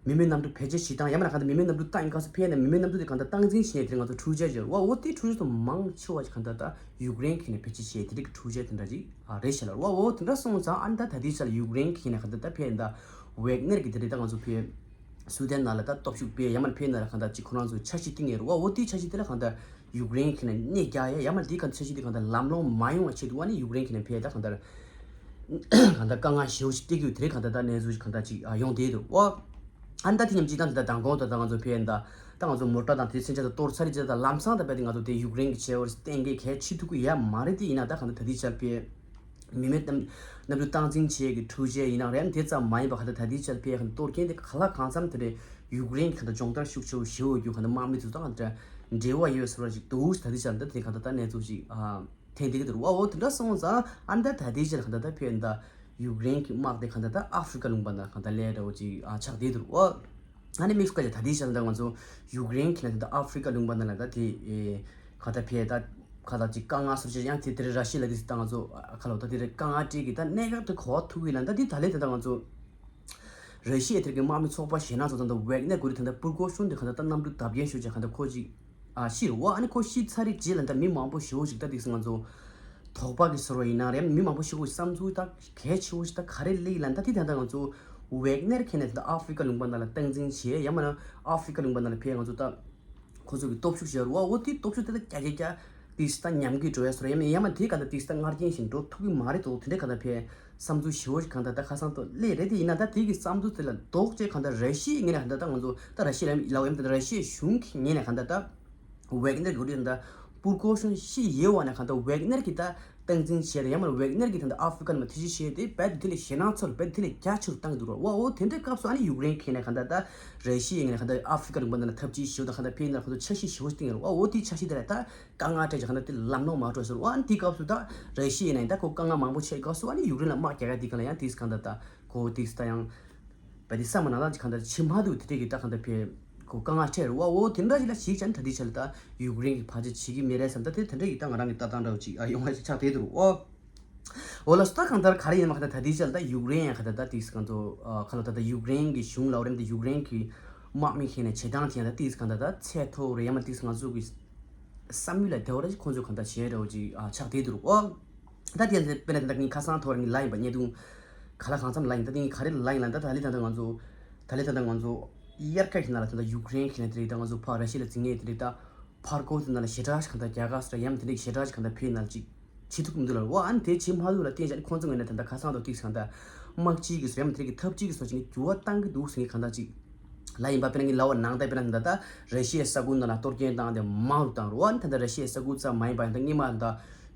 མི་མེད་གནམ་གྲུ་བེད་སྤྱོད་བྱེད་སྟངས་ཡང་མིན་ན་གང་ལྟར་མི་མེད་གནམ་གྲུ་བཏང་ཡིན་སྐབས་སུ་ཕེ་ནས་མི་མེད་གནམ་གྲུ་དེ་གང་ལྟར་སྟངས་འཛིན་བྱས་ནས་དེ་ང་ཚོ་འཕྲུལ་ཆས་བརྗོད་བ་འོ་དེ་འཕྲུལ་ཆས་དང་མང་ཆེ་བ་ཞིག་གང་ལྟར་ད་ཡུཀ་རེན་གྱི་ནས་བེད་སྤྱོད་བྱས་དེ་རིགས་ཀྱི་འཕྲུལ་ཆས་དེ་འདྲ་ཅིག་ཨ་རེད་ཤག་ལ། འོ་འོ་དེ་འདྲ་སོང་ཙང་ཨ་ནི་ད་ད་ལྟའི་ཆ་ལ་ཡུཀ་རེན་གྱི་ནས་གང་ལྟར་ད་ཕེ་ད་ཝེག་ནེར་གྱི་དེ་རིགས་ད་ང་ཚོ་ཕེ་སུའུ་ཏན་ནང་ལ་ད་སྟོབས་ཤུགས་སྤེལ་ཡང་མིན་ན་ཕེ་ནང་ལ་གང་ལྟར་ཅིག་ཁོ་རང་ཚོ་འཆར་གཞི་བཏིང་ཡོད་རེད། འོ་འོ་དེའི་འཆར་གཞི་དེ་ལ་གང་ལྟར་ཡུཀ་རེན་གྱི་ནས་གནས་རྒྱག་ཡ་ཡང་མིན་ན་དེའི་གང་ལྟར་འཆར་གཞི་དེ་གང་ལྟར་ལམ་ལྷོང་མ་ཡོང་བ་ཆེད་དུ་ཨ་ནི་ཡུཀ་རེན་གྱི་ནས་ཕེ་ད་གང་ལྟར་གང་ལྟར་དཀའ་ངལ་ཞེ་པོ་ཞིག་སྤྲད་ཀྱི་ཡོད་དེ་རེད། གང་ལྟར་ད་གནས་ཚུལ་ཞིག་གང་ལྟར་ཅིག་ཨ་ཡོང་བསྡད་འདུག་ཨོ། ཨ་ནི་ད་དེ་མཉམ་གཅིག་ད་འདི་ད་མདང་དགོང་ད་ད་ང་ཚོ་ཕེ་ཡིན་ད་ད་ང་ཚོ་མོ་ཊ་དང་དེ་མཚོན་ཆ་ད་གཏོར་ཚར་རེད་ཅེ་ད་ལམ་སང་ད་རྦད་དེ་ང་ཚོ་དེ་ཡུཀ་རེན་གྱི་ཆེད་དུ་གཏན་འཁེལ་གལ་ཆེ་ཐུབ་ཀྱི་ཡ་མ་རེད། དེ་ཡིན་ན་ད་གང་ལྟར་ད་ལྟའི་ཆར་ཕེ་མི་མེད་གནམ་གནམ་གྲུ་སྟངས་འཛིན་བྱེད་ཀྱི་འཕྲུལ་ཆས་ཡིན་ན་རེད། དེ་ཙམ་མ་ཡིན་པ་གང་ལྟར་ད་ལྟའི་ཆར་ཕེ་གང་ལྟར་གཏོར་མཁན་དེ་ག་ལ་གང་འཚམ་དེ་རེད། ཡུཀ་རེན་གྱི་གང་ལྟར་སྦྱོང་བརྡར་ཤུགས་ཆེ་བོ་ཞེ་པོ་རྒྱུ་གང་ལྟར་དམག་མི་ཚོ་དང་གང་ལྟར་འབྲེལ་བ་ཡོད་ཟེར་བ་ཞིག་འདུག་ད་ལྟའི་ཆར་ད་དེ་གང་ལྟར་ད་གནས་ཚུལ་ཞིག་ཨ། ཐེངས་འདི་ག་དུ་རུ་བ་འོ་དེ་འདྲ་སོང་ཙང་ཨ་ནི་ད་ད་ལྟའི་ཆར་གང་ལྟར་ད་ཕེ་ཡིན་ད་ཡུཀ་རེན་གྱི་དམག་དེ་གང་ལྟར་ད་ཨ་ཧྥི་རི་ཀ་ལུང་པ་ནང་གང་ལྟར་སླེབས་འདྲ་བོ་ཅིག་ཨ་ཆགས་བསྡད་འདུག་ཨོ། ཨ་ནི་དམིགས་སུ་བཀར་ཡ་ད་ལྟའི་ཆར་ད་ང་ཚོ་ཡུཀ་རེན་གྱི་ནང་ད་ཨ་ཧྥི་རི་ཀ་ལུང་པ་ནང་ལ་ད་དེ་ཨེ་གང་ལྟར་ཕེ་ད་གང་ལྟར་ཅིག་དཀའ་ངལ་སོགས་ཅིག་ཡང་དེ་དེ་རེ་ར་ཤི་ཡ་ལ་དེ་ད་ང་ཚོ་ཨ་ཁ་ལོ་ད་དེ་རེ་དཀའ་ངལ་སྤྲད་ཀྱི་ད་གནད་འགག་དེ་གོ་བ་ཐུག་གི་ལ་ད་དེ་ད་ལས་དེ་ད་ང་ཚོ་ར་ཤི་ཡའི་དེར་གྱི་དམག་མི་ཚོགས་པ་ཞེད་སྣང་ཚོགས་དང་ཝེག་ནེར་འགོ་ཁྲིད་ད་ལྟ་པུར་གོ་ཤོན་དེ་གང་ལྟར་ད་གནམ་གྲུ་བརྡབ་སྐྱོན་ཤོར་བྱས་གང་ལྟར་ཁོ་ཅིག་ཨ་ཤི་རུ་བ། ཨ་ནི་ཁོ་ཤི་ཚར་རེད་རྗེས་ལ་ད་མི་མང་པོ་ཞེ་པོ་ཞིག་ད་དེ་ང་ཚོ་དོགས་པ་གི་ཟེར་བ་ཡིན་ན་རེད། མི་མང་པོ་ཞེ་པོ་ཞིག་བསམ་ཚུལ་ད་གལ་ཆེ་བོ་ཞིག་ད་ག་རེ་སླེབས་ཡིན་ལ་ད་དེ་ད་ལྟ་ང་ཚོ་ཝེག་ནེར་ཁེ་ནས་ད་ཨ་ཧྥི་རི་ཀ་ལུང་པ་ནང་ལ་སྟངས་འཛིན་བྱས་ཡང་མིན་ན་ཨ་ཧྥི་རི་ཀ་ལུང་པ་ནང་ལ་ཕེབས་ང་ཚོ་ད། ཁོ་ཚོ་གི་སྟོབས་ཤུགས་ཤར་བ་འོ་དེ་སྟོབས་ཤུགས་དེ་ལ་ཀྱ་ཀྱ་ཀྱ་དེ་སྟ་ཉམས་ཀྱི་འགྲོ་བའི་སོར་ཡ་མེད་ཡ་མ་དེ་ག་ད་དེ་སྟ་ངར་རྐྱེན་བཞིན་འགྲོ་ཐུབ་ཀྱི་མ་རེད་དོ། དེ་འདྲའི་ག་ད་ཕེ་བསམ་ཚུལ་ཞི་བོ་ཞིག་གང་ད་ད་ཁ་སང་ཏོ་སླེ་རེད། དེ་ཡིན་ན་ད་དེ་གི་བསམ་ཚུལ་དེ་ལ་ལྡོག་ཅེས་གང་ད་ར་ཤི་ཡའི་ངོས་ནས་གང་ད་ད་ང་ཚོ་ད་ར་ཤི་ཡ་ལའོ་ཡ་མ་ད་ད་ར་ཤི་ཡའི་གཞུང་གི་ངོས་ནས་གང་ད་ད་ཝེག་ནེར་གི་རིགས་ད་པུར་གོ་ཤོན་ཤི་ཡེ་བ་ནས་གང་ད་ཝེག་ནེར་གི་ད་སྟངས་འཛིན་བྱས་རེད། ཡང་མིན་ན་ཝེག་ནེར་གྱིས་ད་ལྟ་ཨ་ཧྥི་རི་ཀ་ནང་མ་ཐེ་ཇི་བྱས་ཏེ་རྦད་དེ་དེ་ལས་ཞེད་སྣང་ཚོར་རྦད་དེ་དེ་ལས་རྒྱ་ཆེ་རུ་བཏང་གི་འདུག་ར་བ། འོ་དེ་འདྲའི་སྐབས་སུ་ཨ་ནི་ཡུཀ་རེན་ཁེ་ནས་གང་ལྟར་ད་ར་ཤི་ཡའི་ངོས་ནས་གང་ལྟར་ཨ་ཧྥི་རི་ཀ་ལུང་པ་འདི་ལ་འཐབ་ཇུས་ཞེ་པོ་དང་གང་ལྟར་ཕེ་ཡིན་ན་ཁོ་ཚོ་འཆར་གཞི་ཞེ་པོ་བཏིང་ཡོད་ར་བ། འོ་དེའི་འཆར་གཞི་དེ་ལ་ད་དཀའ་ངལ་སྤྲད་ཀྱི་གང་ལྟར་དེ་ལམ་ལྷོང་མ་འགྲོ་ཟེར་བ། ཨ་ནི་དེའི་སྐབས་སུ་ད་ར་ཤི་ཡའི་ནས་ད་ཁོ་དཀའ་ངལ་མང་པོ་འཕྲད་སྐབས་སུ་ཨ་ནི་ཡུཀ་རེན་ལ་དམག་རྒྱག་ཡ་དེ་གང་ལ་ཡང་དེས་གང་ལྟར་ད་ཁོ་དེས་ད་ཡང་། བ་དེ་བསམ་མ་ནང་ལ་ཅིག་གང་ལྟར་ཕྱི་མ་འདུག་དེ་འདྲས་ཀྱི་ད་གང་ལྟར་ཕེ་ཁོ་དཀའ་ངལ་འཕྲད་རུ་བ། འོ་དེ་འདྲ་ཞིག་ལ་ཞིག་ཅན་ད་དེ་ཆ་ལ་ད་ཡུཀ་རེན་གྱི་ཕ་ཆེ་བྱེད་ཀྱི་མེད་རེད་བསམ། ད་དེ་དེ་འདྲས་ཀྱི་ད་ང་རང་གི་ལྟ་སྟངས་འདྲ་བོ་ཅིག་ཨ་ཡོང་བ་ཞིག་ཆགས་བསྡད་འདུག་འོ། འོ་ལགས་སོ། ད་གང་ལྟར་ག་རེ་ཡིན་མ་གང་ལྟར་ད་དེ་ཆ་ལ་ད་ཡུཀ་རེན་ཡང་གང་ལྟར་ད་དེས་གང་ལྟར་ཁ་ལོ་ད་ད་ཡུཀ་རེན་གྱི་གཞུང་ལ་འོ་རེད། ད་ཡུཀ་རེན་གྱི་དམག་མི་ཁེ་ནས་བྱེད་སྟངས་དེ་ཡང་ད་དེས་གང་ལྟར་ད་ཚད་མཐོ་རེད། ཡང་མ་དེས་ང་ཚོ་གི་བསམ་ཡུལ་ལ་བདེ་བ་རེ་ཁོང་ཚོས་གང་ལྟར་བྱས་འདྲ་བོ་ཅིག་ཨ་ཆགས་བསྡད་འདུག་འོ། ད་དེ་དཔེར་ན་ད་ངས་ཁ་སང་ཐོག་ར་ངས་ལབ་ཡིན་པ་བརྙན་ཐུང་ག་ལ་གང་འཚམ་ལབ་ཡིན། ད་དེ་ངས་ག་རེ་ལབ་ཡིན་ལབ་ན་ད་ད་ལི་ད་ད་ང་ཚོ་ད་ལི་ད་ད་ང་ཚོ་དབྱར་ཁ་ཡིན་ན་ལ་ད་ད་ཡུཀ་རེན་གྱི་ནས་དེ་རིགས་ད་ང་ཚོ་ཕར་ར་ཤི་ཡ་ལ་འཛིང་ངེས་དེ་རིགས་ད་ཕར་ཀོ་དེ་ན་ལ་ཞེ་དྲག་ཞིག་གང་ལྟར་རྒྱ་གར་སི་ར་ཡམ་དེ་འདྲས་ཞེ་དྲག་ཞིག་གང་ལྟར་ཕེ་ན་ལ་ཅིག་བྱེད་ཐུབ་ཀྱི་མི་འདུག་ལ། འོ་ཨ་ནི་དེ་བྱེད་མ་ཐུབ་ལ་བརྟེན་བྱས་ནས་ཁོང་ཚོ་ངོས་ནས་ད་ལྟ་ཁ་སང་དུ་ཏིག་གང་ལྟར་དམག་སྤྱི་གི་སི་ར་ཡམ་དེ་རིགས་ཀྱི་འཐབ་ཇུས་ཀྱི་སོ་ཅིག་ནས་འགྱུར་བ་བཏང་གི་འདུག་ཟེར་ངས་གང་ལྟར་ཅིག་ལབ་ཡིན་པ། དཔེར་ན་ངས་ལབ་པ་ནང་ལྟར་དཔེར་ན་ད་ལྟ་ར་ཤི་ཡའི་ས་ཁུལ་ནང་ལ་གཏོར་སྐྱོན་བཏང་སྟེ་མང་རུ་བཏང་རུ། ཨ་ནི་ད་ལྟ་ར་ཤི་ཡའི་ས་ཁུལ་ཙམ་མ་ཡིན་པ་ཡང་ད་སྔོན་མ་ད་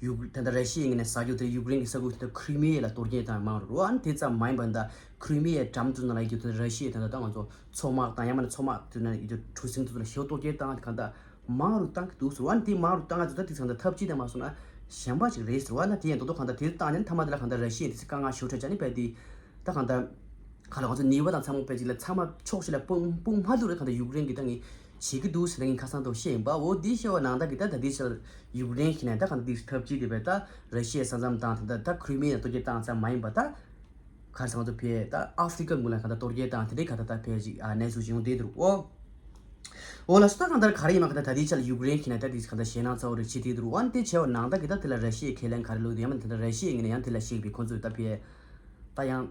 ཡུཀ་ད་ལྟ་ར་ཤི་ཡའི་ངོས་ནས་ཟ་རྒྱུ་དེ་ཡུཀ་རེན་གྱི་ས་ཁུལ་དེ་ད་ཁྲི་མི་ཡ་ལ་གཏོར་སྐྱོན་བཏང་མང་རུ། ཨ་ནི་དེ་ཙམ་མ་ཡིན་པ་ད་ཁྲི་མི་ཡའི་འགྲམ་དུ་ན་ལ་ཡོད་རྒྱུ་དེ་ར་ཤི་ཡའི་ད་ལྟ་ད་ང་ཚོ་མཚོ་དམག་དང་ཡང་མིན་ན་མཚོ་དམག་དེ་ན་ཡོད་རྒྱུ་གྲུ་གཟིངས་དེ་ཚོ་ལ་ཞེ་པོ་གཏོར་སྐྱོན་བཏང་སྟེ་གང་ལྟར་མང་རུ་བཏང་གི་འདུག་ཟེར་བ། ཨ་ནི་དེ་མང་རུ་བཏང་ང་ཚོ་ད་དེ་ཚང་ད་འཐབ་ཇུས་དེ་མ་སོང་ན་གཞན་པ་ཞིག་རེད་ཟེར་བ། ན་དེ་ཡང་རྡོག་རྡོག་གང་ལྟར་དེ་བཏང་ནས་མཐའ་མ་དེ་ལ་གང་ལྟར་ར་ཤི་ཡའི་དེ་ཚོ་དཀའ་ངལ་ཞེ་པོ་འཕྲད་ཅག་ནི་བས་དེ་ད་གང་ལྟར་གང་ལ་ང་ཚོ་ནུས་པ་དང་ཚང་མ་སྤེལ་ཅིག་ལ་ཚང་མ་ཕྱོགས་ཞིག་ལ་སྤུངས་སྤུངས་མ་ཐུབ་རེད། གང་ལྟར་ཡུཀ་རེན་གྱི་ད་ངས་བྱེད་ཀྱི་འདུག་ཟེར་ད་ངས་ཁ་སང་དུ་བཤད་ཡིན་པ། འོ་དེ་བཤད་པ་ནང་ལྟར་གྱི་ད་ད་དེ་ཚོ་ཡུཀ་རེན་གྱི་ནས་ད་གང་ལྟར་དེ་འཐབ་ཇུས་དེ་བས་ད་ར་ཤི་ཡའི་ས་མཚམས་དང་ད་ད་ཁྲི་མི་ཡ་གཏོར་སྐྱོན་བཏང་ཙམ་མ་ཡིན་པ་ད། ག་རེ་ཟེར་ང་ཚོ་ཕེ་ད་ཨ་ཧྥི་རི་ཀ་ངོས་ལ་གང་ལྟར་གཏོར་སྐྱོན་བཏང་དེ་འདྲའི་གང་ལྟར་ད་ཕེ་ཅིག་ཨ་གནས་ཚུལ་ཅིག་ཡོང་བསྡད་འདུག་འོ། འོ་ལགས་སོ། ད་གང་ལྟར་ག་རེ་ཡིན་མ་གང་ལྟར་ད་ལྟའི་ཆ་ལ་ཡུཀ་རེན་གྱི་ནས་ད་དེ་གང་ལྟར་ཞེད་སྣང་ཚ་བོ་རེ་བྱེད་བསྡད་འདུག་འོ། ཨ་ནི་དེ་བྱས་པ་ནང་ལྟར་གྱི་ད་དེ་ལ་ར་ཤི་ཡའི་ཁས་ལེན་ག་རེ་ལོས་དེ་ཡང་མིན་ད་ལྟ་ར་ཤི་ཡའི་ངོས་ནས་ཡང་དེ་ལ་བཤད་པའི་ཁོང་ཚོས་ད་ཕེ་ད་ཡང་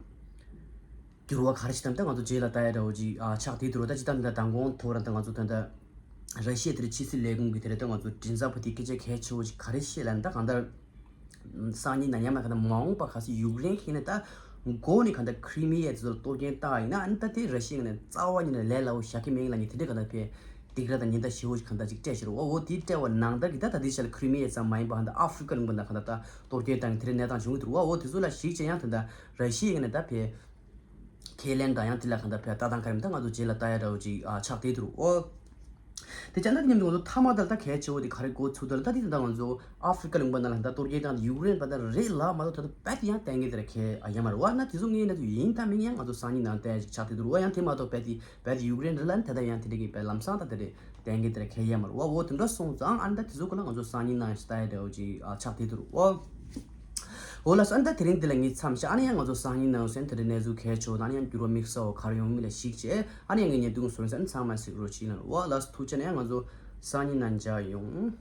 འགྱུར་བ་ག་རེ་ཞིག་དང་ད་ང་ཚོ་རྗེས་ལ་ལྟ་ཡ་འདྲ་བོ་ཅིག་ཨ་ཆགས་བསྡད་འདུག་ད་ཅི་ད་ད་མདང་དགོང་ཐོག་ར་ད་ང་ཚོ་ད་ད་ར་ཤི་ཡའི་དེ་ལ་ཕྱི་སྲིད་ལས་ཁུངས་ཀྱི་དེ་ལ་ད་ང་ཚོ་མགྲིན་ཚབ་པ་དེ་སྐད་ཆ་གལ་ཆེ་བོ་ཅིག་ག་རེ་བཤད་ལབ་ན་ད་གང་ལྟར། སང་ཉིན་ན་ཡང་མ་གང་ལྟར་མ་འོངས་པ་ག་ས་ཡུཀ་རེན་ཁེ་ནས་ད་མགོ་ནས་གང་ལྟར་ཁྲི་མི་ཡའི་དེ་ཚོ་ལ་གཏོར་སྐྱོན་བཏང་བ་ཡིན་ན་ཨ་ནི་ད་དེ་ར་ཤི་ཡ་ནས་རྩ་བ་ཉིད་ནས་ལས་སླ་བོ་བཞག་གི་མེད་ལ་ངས་དེ་འདྲའི་གང་ལྟར་ཕེ་ སྡིགས་ར་དང་ཉེན་བརྡ་ཞེ་པོ་ཞིག་གང་ལྟར་ཅིག་སྤྲད་ཤེར་བ། འོ་དེ་སྤྲད་པ་ནང་ལྟར་གྱི་ད་ད་དེ་ཆ་ལ་ཁི་རི་མི་ཡ་ཙམ་མ་ཡིན་པ་ཧ་ད་ཨ་ཧྥི་རི་ཀ་ལུང་པ་ནང་གང་ལྟར་ད་གཏོར་སྐྱོན་བཏང་གི་དེ་རིང་གནས་སྟངས་བྱུང་གི་འདུག་བ། འོ་དེ་ཚོ་ལ་གཞིགས་བྱས་ཡང་ད་ད་ར་ཤི་ཡའི་ངོས་ནས་ད་ཕེ་ཁས་ལེན་དང་ཡང་དེ་ལ་གང་ལྟར་ཕེ་ལྟ་སྟངས་ག་རེ་མིན་ད་ང་ཚོ་རྗེས་ལ་ལྟ་ཡ་འདྲ་བོ་ཅིག་ཨ་ཆགས་བསྡད་འདུག་བ། འོ། དེ་ཅང་ད་དེ་མཉམ་དུ་ང་ཚོ་མཐའ་མ་ད་ལ་ད་གལ་ཆེ་བོ་དེ་ག་རེ་འགོ་ཚུགས་ད་ལ་ད་དེ་ད་ང་ཚོ་ཨ་ཧྥི་རི་ཀ་ལུང་པ་ནང་ལ་ད་གཏོར་སྐྱོན་བཏང་ཡུཀ་རེན་པ་ད་རེད་ལ་མ་གཏོགས་ད་ད་རྦད་དེ་ཡང་གཏན་འཁེལ་དེ་ར་ཁས་ཨ་ཡ་མ་རེད་བ། ན་དེ་ཚོ་ངའི་ན་ཚོ་ཡིན་ད་མིན་ཡང་ང་ཚོ་སང་ཉིན་ནང་གཏན་ཆགས་བསྡད་འདུག་བ། ཡང་དེ་མ་གཏོགས་རྦད་དེ་རྦད་དེ་ཡུཀ་རེན་རེད་ལ་ནི་ད་ད་ཡང་དེ་འདྲ་གི་རྦད་ལམ་སང་ད་ད་རེད་གཏན་འཁེལ་དེ་ར་ཁས་ཡ་མ་རེད་བ། འོ་དེ་འདྲ་སོང་ཙང་ཨ་ནི་ད་དེ་ཚོ་ག་ལ་ང་ཚོ་སང་ཉིན་ནང་ཞིག་ལྟ་ཡ་འདྲ་བོ་ཅིག་ཨ་ཆགས་བསྡད་འདུག་བ། འོ་ལགས་སོ། ཨ་ནི་ད་དེ་རིང་འདི་ལ་ངས་མཚམས་བཞག་ཨ་ནི་ཡང་ང་ཚོ་སང་ཉིན་ནང་སོན་དེ་འདྲ་གནས་ཚུལ་གལ་ཆེ་བོ་དང་ཨ་ནི་ཡང་འགྱུར་བ་དམིགས་བསལ་བ་ག་རེ་ཡོང་མིན་ལ་གཞིགས་བྱས་ཨ་ནི་ཡང་ངས་བརྙན་ཐུང་བཟོ་རིན་ས་ཨ་ནི་ཚང་མ་གཟིགས་རོགས་བྱེད་ལ། འོ་ལགས་སོ། ཐུགས་རྗེ་ཆེ། ཨ་ནི་ཡང་ང་ཚོ་སང་ཉིན་ནང་མཇལ་ཡོང་།